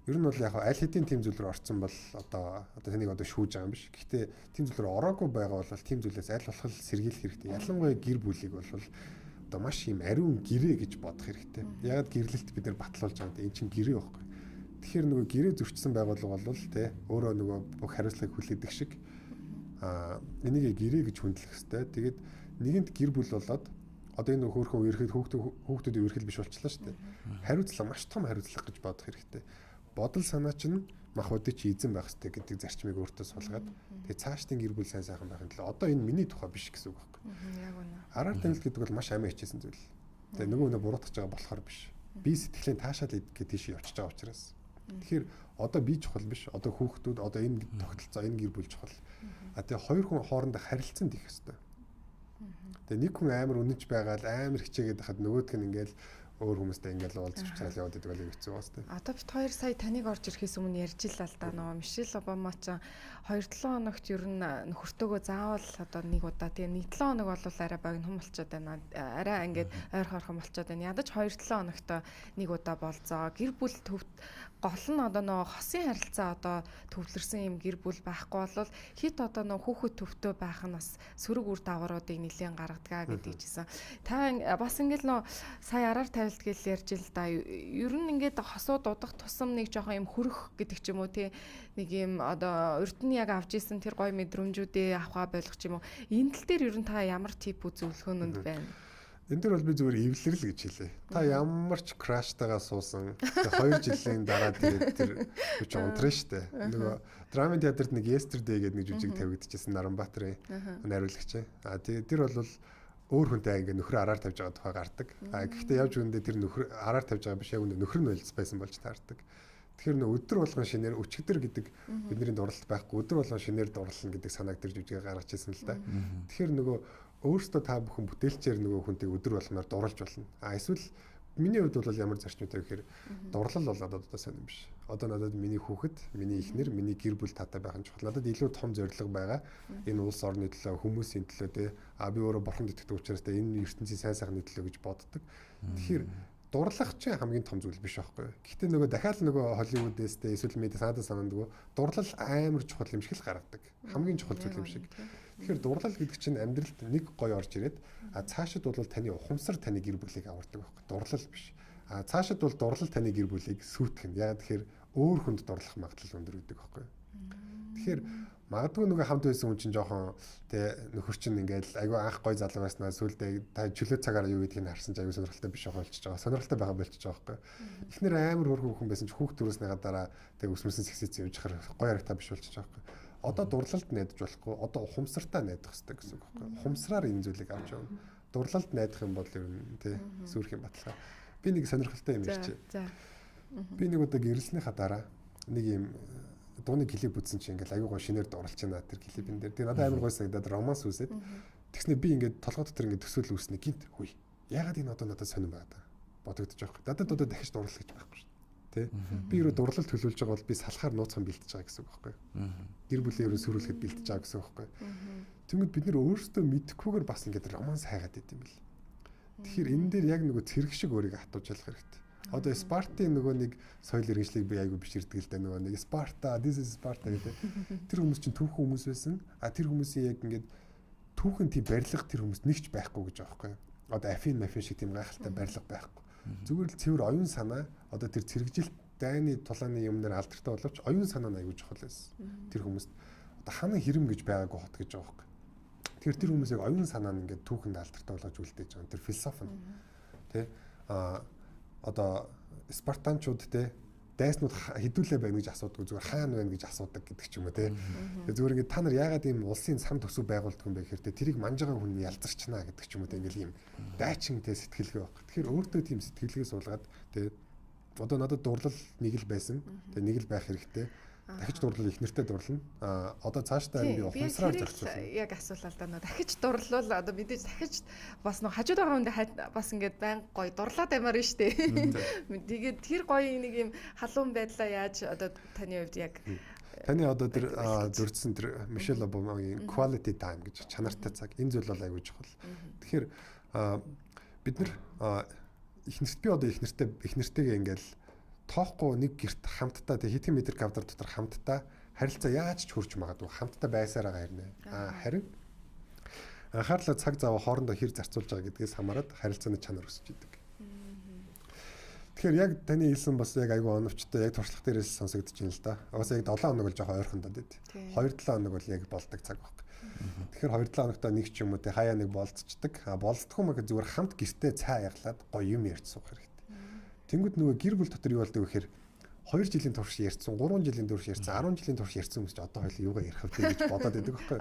ер нь бол яг аль хэдийн тийм зүйл рүү орсон бол одоо тэнийг одоо шүүж байгаа юм биш. Гэхдээ тийм зүйл рүү ороогүй байгаа бол тийм зүйлээс аль болох сэргийлэх хэрэгтэй. Ялангуяа гэр бүлийг бол одоо маш юм ариун гэрээ гэж бодох хэрэгтэй. Яг гэрлэлт бид нар батлуулж байгаа юм. Энэ чинь гэрээ байхгүй. Тэгэхээр нөгөө гэрээ зөрчсөн байгууллага бол тэ өөрөө нөгөө бүх хариуцлагыг хүлээдэг шиг энийг гэрээ гэж хүндлэх хэрэгтэй. Тэгээд нэгэнт гэр бүл болоод одоо энэ хөөрхөн үерхэд хүүхдүүдийн үерхэл биш болчихлоо шүү дээ. Хариуцлага маш том хариуцлага гэж бодох хэрэгтэй. Бодол санаа чинь мах удыг чи эзэн байх хэрэгтэй гэдэг зарчмыг өөртөө сулгаад тэгээ цаашдын гэр бүл сайн сайхан байхын төлөө одоо энэ миний тухай биш гэсэн үг байхгүй. Яг үнэ. Араар тавилт гэдэг бол маш амиа хичээсэн зүйл. Тэгээ нөгөө хүнээ буруутгах байгаа болохоор биш. Би сэтгэлийн таашаал идэх тийш явчихж байгаа учраас. Тэгэхээр одоо би чухал биш. Одоо хүүхдүүд одоо энэ тогтолцоо энэ гэр бүл чухал. А тэгээ хоёр хүн хоорондоо харилцан дих ёстой. Тэгээ нэг хүн амар үнэнч байгаал амар хичээгээд хахад нөгөөх нь ингээл өөр хүмүүстэй ингээл уулзч чаал яваад идэг бол хэцүү бас тийм. Одоо бит хоёр сая таныг орж ирэхээс өмнө ярьж ил л да нөгөө Мишель Обама ч 2-7 хоногт ер нь нөхөртөөгөө заавал одоо нэг удаа тэгээ 1-7 хоног бол арай богино болчиход байна. Арай ингээд ойр хорхон болчиход байна. Ядаж 2-7 хоногт нэг удаа болзоо. Гэр бүл төвт гол нь одоо нөгөө хосын харилцаа одоо төвлөрсөн юм гэр бүл байхгүй бол хит одоо нөгөө хүүхэд төвтөө байх нь бас сөрөг үр дагавруудыг нэлээд гаргадаг гэдэг чийсэн. Та бас ингээл нөгөө сая араар тавилт гэл ярьж ил да. Ер нь ингээд хосууд удах тусам нэг жоохон юм хөрөх гэдэг ч юм уу тий нэг юм одоо урд нь яг авч исэн тэр гоё мэдрэмжүүдээ авахаа болох ч юм уу. Энэ тал дээр ер нь та ямар тип үзүүлэхүүнэнд байна? Энэ дээр бол би зүгээр эвлэрэл гэж хэлээ. Та ямар ч краштайгаа суусан. Тэгээ 2 жилийн дараа тэгээд тэр хүч унтрна штэ. Нөгөө драмын театрт нэг Yesterday гэдэг нэг жүжиг тавигдчихсан Наранбаатарын найруулагч. А тэгээд тэр бол өөр хүнтэй ингээ нөхрөө араар тавьж байгаа тухай гардаг. А гэхдээ явж үндэ тэр нөхөр араар тавьж байгаа биш яг үндэ нөхөр нь ойлц байсан болж таардаг. Тэгэхээр нөө өдөр болгон шинээр өчигдөр гэдэг бидний дурлалт байхгүй өдөр болгон шинээр дурлална гэдэг санааг тэр жүжигээр гаргаж ирсэн л да. Тэгэхээр нөгөө өөрөөсөө та бүхэн бүтээлчээр нөгөө хүнтэй өдөр болгоноор дурлж болно. А эсвэл миний хувьд бол ямар зарчмтай гэхээр дурлал бол надад одоо сайн юм биш. Одоо надад миний хүүхэд, миний эхнэр, миний гэр бүл таатай байх нь чухал. Надад илүү том зорилго байгаа. Энэ улс орны төлөө, хүмүүсийн төлөө те. А би өөрөө бурханд итгэдэг учраас те энэ ертөнцийн сайн сайхны төлөө гэж боддог. Тэгэхээр дурлах чинь хамгийн том зүйл биш байхгүй юу. Гэхдээ нөгөө дахиад нөгөө Холливуудээс те эсвэл медиа санаадаа санаандгүй дурлал амар чухал юм шиг л гаргадаг. Хамгийн чухал зүйл юм шиг. Тэгэхээр дурлал гэдэг чинь амьдралд нэг гоё орж ирээд а цаашид бол таны ухамсар таны гэр бүлийг авардаг байхгүй. Дурлал биш. А цаашид бол дурлал таны гэр бүлийг сүйтгэн. Яг тэгэхээр Өөр хүнд дурлах магадлал өндөр гэдэг байхгүй юу? Тэгэхээр магадгүй нөгөө хамт байсан хүн чинь жоохон тэ нөхөр чинь ингээл айгүй анх гой залуу байснаа сүулдэ та чөлөө цагаараа юу гэдгийг харсан чинь айгүй сонирхолтой биш байгаа болчихж байгаа. Сонирхолтой байгаа болчихж байгаа байхгүй. Эхнэр амар хөрхөн хүн байсан чинь хүүхд төрүүлснийхаа дараа тэг өсмөсөн сэгсээц явж хахаар гой харагтаа биш болчихж байгаа байхгүй. Одоо дурлалд найдаж болохгүй. Одоо ухамсартаа найдах хэрэгтэй гэсэн үг байхгүй. Ухамсараар энэ зүйлийг авч явна. Дурлалд найдах юм бол ер нь тэ сүрх юм баталгаа. Би нэг сонирхолтой юм ярьчих. За. Би нэг удаа гэрлэснийхаа дараа нэг юм дууны клип үзсэн чинь ингээл аюу гоо шинээр дурлж байна тэр клипэн дээр. Тэгээ надад амар гой санагдаад романс үзээд тэгснэ би ингээд толгой дотор ингээд төсөөл үүснэ гинт хүй. Ягаад энэ одоо надад сонирн байгаа даа бодогдож байгаа юм. Надад одоо дахиж дурлах гэж байхгүй шүү. Тэ? Би ерөө дурлал төлөвлөж байгаа бол би салахаар нууцхан бэлтэж байгаа гэсэн үг байхгүй юу? Гэр бүлээ ерөө сөрүүлэхэд бэлтэж байгаа гэсэн үг байхгүй юу? Тэнгүүд бид нэр өөрсдөө мэдэхгүйгээр бас ингээд романс хайгаад идэм юм бэл. Тэгэхээр энэ дээр яг нөгөө цэрэг шиг өөрийгөө хатууж ялах хэрэгтэй. Одоо Спартын нөгөө нэг соёл иргэншлийг би айгүй биширдэг л дээ нөгөө нэг Спарта, this is Sparta гэдэг. Тэр хүмүүс чинь түүхэн хүмүүс байсан. А тэр хүмүүсийн яг ингээд түүхэн тийм барилга тэр хүмүүст нэгч байхгүй гэж байгаа байхгүй юу? Одоо Афин Мафин шиг тийм гайхалтай барилга байхгүй. Зүгээр л цэвэр оюун санаа одоо тэр цэрэгжилт дайны тулааны юмнаар алдартай боловч оюун санаа нь айгүй чухал байсан. Тэр хүмүүст одоо ханан хэрэм гэж байгаагүй хот гэж байгаа байхгүй. Тэгэхээр тэр хүмүүс яг оюун санаа нь ингээд түүхэнд алдартай болгож үлдээж байгаа. Тэр философи нь тэ а одоо спартанчууд те дайснууд хідүүлээ байна гэж асуудаг зүгээр хаана байна гэж асуудаг гэдэг ч юм уу те. Зүгээр ингээд та нар яагаад ийм улсын сан төсөв байгуулдаг юм бэ гэхээр те тэрийг манж байгаа хүн ялзарчнаа гэдэг ч юм уу те ингээл ийм дайчин те сэтгэлгээ баг. Тэгэхээр өөртөө тийм сэтгэлгээ суулгаад те одоо надад дурлал нэг л байсан. Тэ нэг л байх хэрэгтэй. Дахиж дурлал их нэртэй дурлана. А одоо цаашдаа би ухамсараар зохицуулна. Яг асуулаа л да нөө дахиж дурлал одоо мэдээж дахиж бас нөө хажууд байгаа хүндээ бас ингээд баян гоё дурлаад аймаар нь штэ. Тэгээд тэр гоё нэг юм халуун байдлаа яаж одоо таны хувьд яг таны одоо тэр дурдсан тэр Мишель Обамагийн quality time гэж чанартай цаг энэ зүйл бол аягүй чухал. Тэгэхээр бид нар их нэрт би одоо их нэртэйгээ ингээл тоохгүй нэг герт хамтдаа тэг хэдхэн метр квадрат дотор хамтдаа харилцаа яаж ч хөрч магадгүй хамтдаа байсаар байгаа хэрнэ. А харин анхаарлаа цаг зав хоорондоо хэр зарцуулж байгаа гэдгээс хамаарат харилцааны чанар өсөж идэг. Тэгэхээр яг таны хэлсэн бас яг айгүй оновчтой яг туршлага дээрээс сонсогдож байна л да. Угаасаа яг 7 хоног бол жоохон ойрхон дод байд. 2-7 хоног бол яг болдог цаг баг. Тэгэхээр 2-7 хоногтой нэг ч юм уу те хаяа нэг болцчдаг. А болцдохгүй маяг зүгээр хамт гэртээ цай яглаад гоё юм ярьж суух хэрэгтэй. Тэнгүүд нөгөө гэр бүл дотор юу болдог вэ гэхээр 2 жилийн турш ярьсан, 3 жилийн турш ярьсан, 10 жилийн турш ярьсан хүмүүс ч одоо хоёул юугаа ярих вэ гэж бодоод байдаг байхгүй.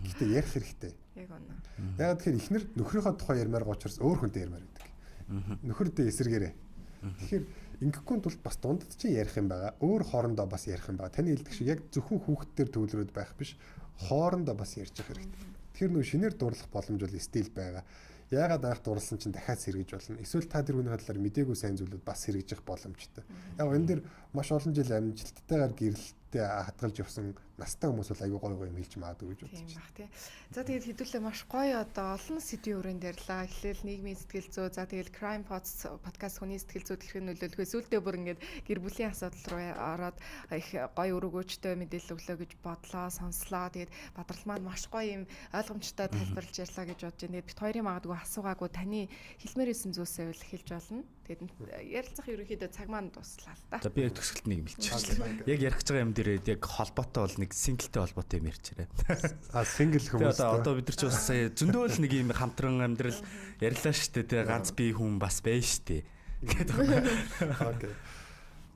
Гэхдээ ярих хэрэгтэй. Яг үнэ. Яг тэгэхээр эхнэр нөхрийнхөө тухай ярмаар байгаа учраас өөр хүнтэй ярмаар байдаг. Нөхөрдөө эсэргээрээ. Тэгэхээр ингэхгүй тулд бас дундад чинь ярих юм байгаа. Өөр хоорондоо бас ярих юм байгаа. Таны хэлдэг шиг яг зөвхөн хүүхдтэр төвлөрөөд байх биш, хоорондоо бас ярьж явах хэрэгтэй. Тэгэхээр нөгөө шинээр дурлах боломж бол стил байгаа. Яагаад анх дурлсан чинь дахиад сэргэж болно. Эсвэл та тэр хүний талаар мдээгүй сайн зүйлүүд бас сэргэж явах боломжтой. Яг энэ дэр маш олон жил амжилттайгаар гэрэлтэй хадгалж явсан настай хүмүүс бол аягүй гоё гоё юм хэлж магадгүй гэж бодож байна. Тийм. За тэгээд хэдүүлээ маш гоё одоо олон сэдвийн өрөөнд ярьлаа. Эхлээл нийгмийн сэтгэл зүй, за тэгэл Crime Pods подкаст хүний сэтгэл зүйд хэрхэн нөлөөлөх вэ? Сүүлдээ бүр ингээд гэр бүлийн асуудал руу ороод их гоё өрөөгөөчтэй мэдээлэл өглөө гэж бодлоо, сонслоо. Тэгээд Бадрал маань маш гоё юм ойлгомжтой тайлбарлаж ярьлаа гэж бодож байна. Тэгээд бит хоёрын магадгүй асуугаагүй таны хэлмээр исэн зүйлсээ үл хэлж болно. Тэгээд ярилцах ерөнхийдөө цаг маань дуслаа л да. За би яг төгсгөлт нэг юм хэлчихлээ. Яг ярих гэж байгаа юм дээр яг холбоотой бол нэг single тэй холбоотой юм ярьчаарай. А single хүмүүс. Одоо бид нар ч бас сая зөндөө л нэг юм хамтран амьдрал ярьлаа шүү дээ. Тэ ганц би хүн бас байна шүү дээ. Гэдэг. Okay.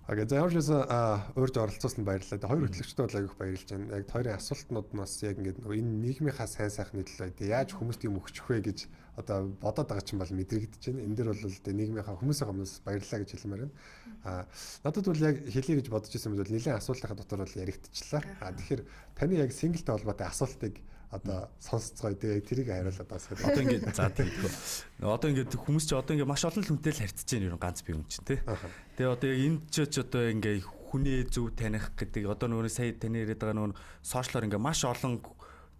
Okay, за ямар ч байсан урьж оролцуулсанд баярлалаа. Хоёр хөтлөгчдөд бол айгүйх баярлж байна. Яг хоёрын асуултнууд нь бас яг ингээд нөгөө энэ нийгмийнхаа сайн сайхны төлөө яаж хүмүүст юм өгчих вэ гэж одоо бодоод байгаа чинь бол мэдрэгдэж байна. Энэ дэр бол нийгмийнхаа хүмүүсийн өмнөөс баярлалаа гэж хэлмээр байна. Надад бол яг хэлье гэж бодож ирсэн юм бол нэлээд асуултынхаа дотор бол яригдчихлаа. Тэгэхээр таны яг single тэй холбоотой асуултыг одоо сонсцгоё тэгээ тэрийг хариулаад бас хэрэгтэй. Одоо ингээд за тэгвэл одоо ингээд хүмүүс чи одоо ингээд маш олон л хүнтэй л харьцаж байна ер нь ганц бие хүн чинь тий. Тэгээ одоо яг энэ ч одоо ингээд хүнээ зөв таних гэдэг одоо нөгөө сая таны яриад байгаа нөгөө social оор ингээд маш олон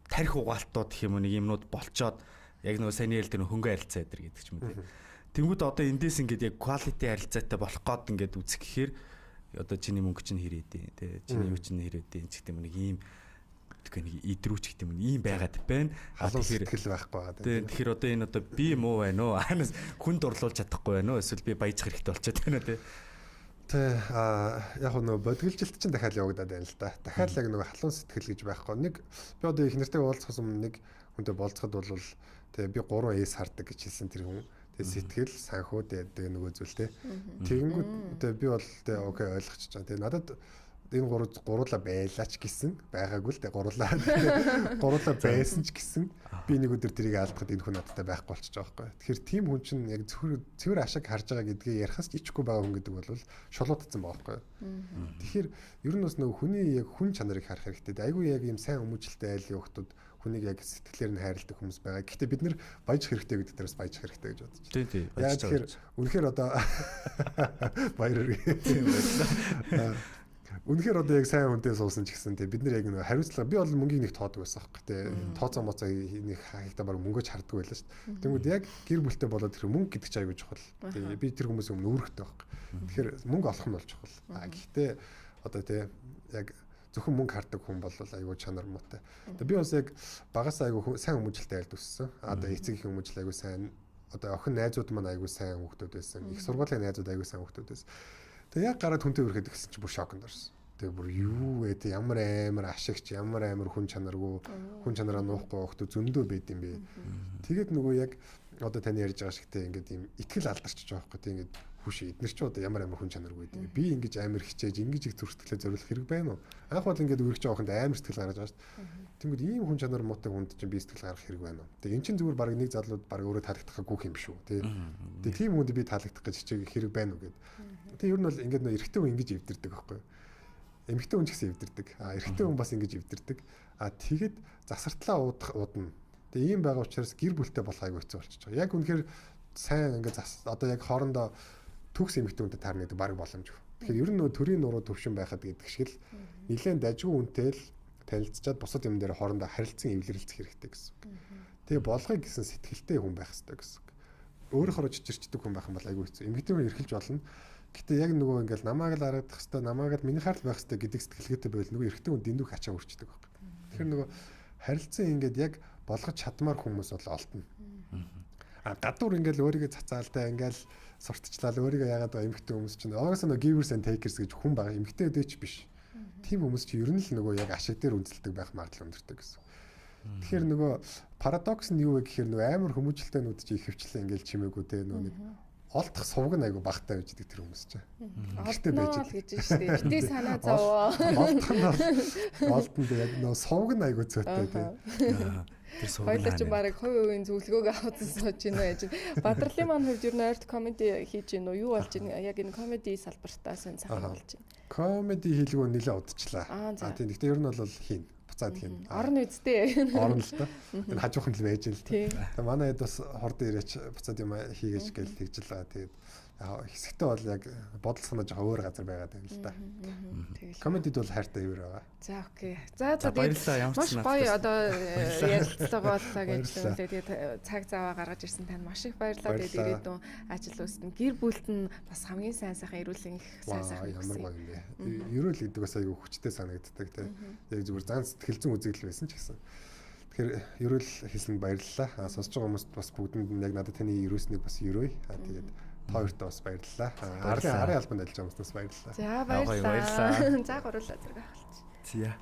тарих угаалтууд гэх юм уу нэг юмнууд болчоод яг нөгөө саяны хэлдэг нөгөө хөнгө харилцаа эдэр гэдэг ч юм уу тий. Тэнгүүд одоо эндээс ингээд яг quality харилцаатай болох гээд ингээд үзэх гэхээр одоо чиний мөнгө чинь хэрээдээ тий. Чиний юу чинь хэрээдээ ч гэдэг юм нэг ийм нэг идрүүч гэдэг юм ийм байгаад байна. Халуун сэтгэл байхгүй байгаа. Тэгэхээр одоо энэ одоо би муу байна уу? Анаас хүн дурлуулж чадахгүй байна уу? Эсвэл би баяжих хэрэгтэй болчиход байна уу тий? Тэ яг нөгөө бодгалжилт чинь дахиад явагдаад байна л да. Дахиад яг нөгөө халуун сэтгэл гэж байхгүй. Нэг би одоо их нэртэй уулзахаас өмнө нэг хүнтэй болцоход бол тэгээ би 3 S хардаг гэж хэлсэн тэр хүн. Тэгээ сэтгэл, санхүү тэгээ нөгөө зүйл те. Тэгэнгүүт тэгээ би бол тэгээ окей ойлгочихж байгаа. Тэгээ надад энэ гуруула байлаа ч гэсэн байгаагүй л дээ гуруула байсан ч гэсэн би нэг өдөр тэрийг алдахад энэ хүн надтай байхгүй болчихж байгаа байхгүй. Тэгэхээр тийм хүн чинь яг цэвэр ашиг харж байгаа гэдгээ ярихаас ч ичихгүй байгаа хүн гэдэг бол шулуутцсан байгаа байхгүй. Тэгэхээр ер нь бас нөгөө хүний яг хүн чанарыг харах хэрэгтэй. Айгүй яг ийм сайн хүмүүжлэлтэй айлын хүүхдүүд хүнийг яг сэтгэлээр нь хайрладаг хүмүүс байгаа. Гэхдээ бид нэр баяжих хэрэгтэй гэдэг дээр бас баяжих хэрэгтэй гэж бодож байна. Тийм тийм. Яг тэгэхээр үнэхээр одоо баяр хүргэе. Үнэхээр одоо яг сайн хүнтэй суусан ч гэсэн тий бид нар яг нэг хариуцлага би бол мөнгийг нэг тоодог байсан байхгүй тий тооцоо моцоо нэг хаагтаа баг мөнгөж харддаг байлаа шүү дээ. Тэнгүүд яг гэр бүлтэй болоод тэр мөнгө гэдэг чинь аягүй чухал. Тий би тэр хүмүүсийн өмнө үүрэгтэй байхгүй. Тэгэхээр мөнгө олох нь бол чухал. А гэхдээ одоо тий яг зөвхөн мөнгө хардаг хүн бол аягүй чанар муутай. Тэгээ би бас яг багасаа аягүй сайн хүмүүжлэлтэй айлд өссөн. Одоо эцэг их хүмүүжил аягүй сайн одоо охин найзууд маань аягүй сайн хүүхдүүд байсан. Их сургуулийн найзууд аягүй сайн хүүхдүүд байсан. Тэгээ яг гараад хүнтэй үрэхэд гэсэн чинь бүр шоконд орсон. Тэгээ бүр юу вэ? Тэг ямар амар ашигч, ямар амар хүн чанаргүй, хүн чанараа нуухгүй охтууд зөндөө байд юм бэ. Тэгээд нөгөө яг одоо таны ярьж байгаа шигтэй ингээд ийм итгэл алдарчж байгаа байхгүй. Тэг ингээд хүүш эднэр чи одоо ямар амар хүн чанаргүй гэдэг. Би ингэж амар хичээж, ингэж их зүрхсэтгэлээ зориулах хэрэг байна уу? Анх бол ингээд үргэж байгаа охинд амар сэтгэл гаргаж байгаа шүү дээ. Тэнгүүд ийм хүн чанар муутай хүнд чинь би сэтгэл гаргах хэрэг байна уу? Тэг эн чинь зүгээр баг нэг залууд баг өөрөө таалагдахгүй юм биш үү? Тэг тийм хүнд би таалагдах гэж хичээх хэрэг байна уу гэд. Тэг ер нь бол ингээд нөө эрэгтэй хүн ингэж эвдэрдэг байхгүй юу? Эмэгтэй хүн ч гэсэн эвдэрдэг. А эрэгтэй хүн бас ингэж эвдэрдэг. А тэгэд засартлаа удна. Тэг ийм байгаа учраас гэр бүлтэй болох айгүй хэцүү болчихж байгаа. Яг үнэхээр сайн ингээд одоо яг хоорондоо төгс эмэгтэй хүнтэй таарна гэдэг баг боломжгүй. Тэгэхээр ер нь нөө төрийн нуруу төвшин байхад гэдэг шиг л нэлээд дажгүй хүнтэй л танилцчаад бусад юм дээр хоорондоо харилцан эвлэрэлцэх хэрэгтэй гэсэн үг. Тэгээ болгоё гэсэн сэтгэлтэй хүн байх хэрэгтэй гэсэн үг. Өөрөөхөө чичирчдэг хүн байх юм бол айгүй хэцүү. Эмэгтэй хүн эрхэлж болно. Гэтэ яг нөгөө ингээл намайг л харагдах хэвээр намайг л миний харал байх хэвээр гэдэг сэтгэлгээтэй байвал нөгөө эрэгтэй хүн дэндүүх ачаа үрчдэг байхгүй. Тэгэхээр нөгөө харилцан ингээд яг болгож чадмаар хүмүүс бол олдно. А гадуур ингээл өөрийгөө цацаалтай ингээл сурталчлал өөрийгөө яагаад байгаа эмэгтэй хүмүүс чинь угаасаа нөгөө givers and takers гэж хүн байгаа эмэгтэй дэч биш. Тийм хүмүүс чинь ер нь л нөгөө яг ашиг дээр үндэслэдэг байх магадлал өндөртэй гэсэн. Тэгэхээр нөгөө парадокс нь юу вэ гэхээр нөгөө амар хүмүүжлэлтэй нүд чи ихэвчлэн ингээл чимээгүй те нөгөө нэг олдох сувг нь айгу багтай байж байгаа тэр хүмүүс чинь. Гэртээ байж гэж шүү дээ. Битээ санаа зовоо. Олдох нь олдонд яг нөгөө сувг нь айгу зөөтэй те. Тэр сувг нь. Хоёлаа чинь бараг хувь хувийн зөвлөгөөгөө авсан сууж гинэ байж. Бадралын маань хувьд ер нь ойрт комеди хийж гин үү? Юу болж гин? Яг энэ комеди салбартаа сайн сайхан болж гин. Комеди хийлгүү нэлээ удчлаа. А тийм. Гэхдээ ер нь бол хийн. Буцаад хийн. Орно үсттэй. Орно л та. Энэ хажуухан л байж л та. Тэгээ манай хэд бас хордон ирээч буцаад юм хийгээч гэж тэгж л байгаа. Тэгээд хэсэгтээ бол яг бодол санаа жоохон өөр газар байгаад байна л да. Комедид бол хайртай хэвээр байгаа. За окей. За за тэгээд маш гоё одоо ярилцлага боллоо гэж үлээ. Тэгээд цаг заваа гаргаж ирсэн танд маш их баярлалаа. Тэгээд ирээдүйн ажил үүснэ. Гэр бүлд нь бас хамгийн сайн сайхан эрүүл их сайн сайхан ямар гоё юм бэ. Эрүүл гэдэг бас айгүй хүчтэй санагддаг те. Яг зүгээр зан сэтгэл зүйн үзэгдэл байсан ч гэсэн. Тэгэхээр ерөөл хэлсэнд баярлалаа. Сонсож байгаа хүмүүст бас бүгдэнд нь яг надад таны ерөөснийг бас ерөөе. Тэгээд та хоёртоо бас баярлалаа. Арын албанд ажиллаж байгаа хүмүүст бас баярлалаа. За баярлалаа. За гурлаа зэрэг авалч. Зя.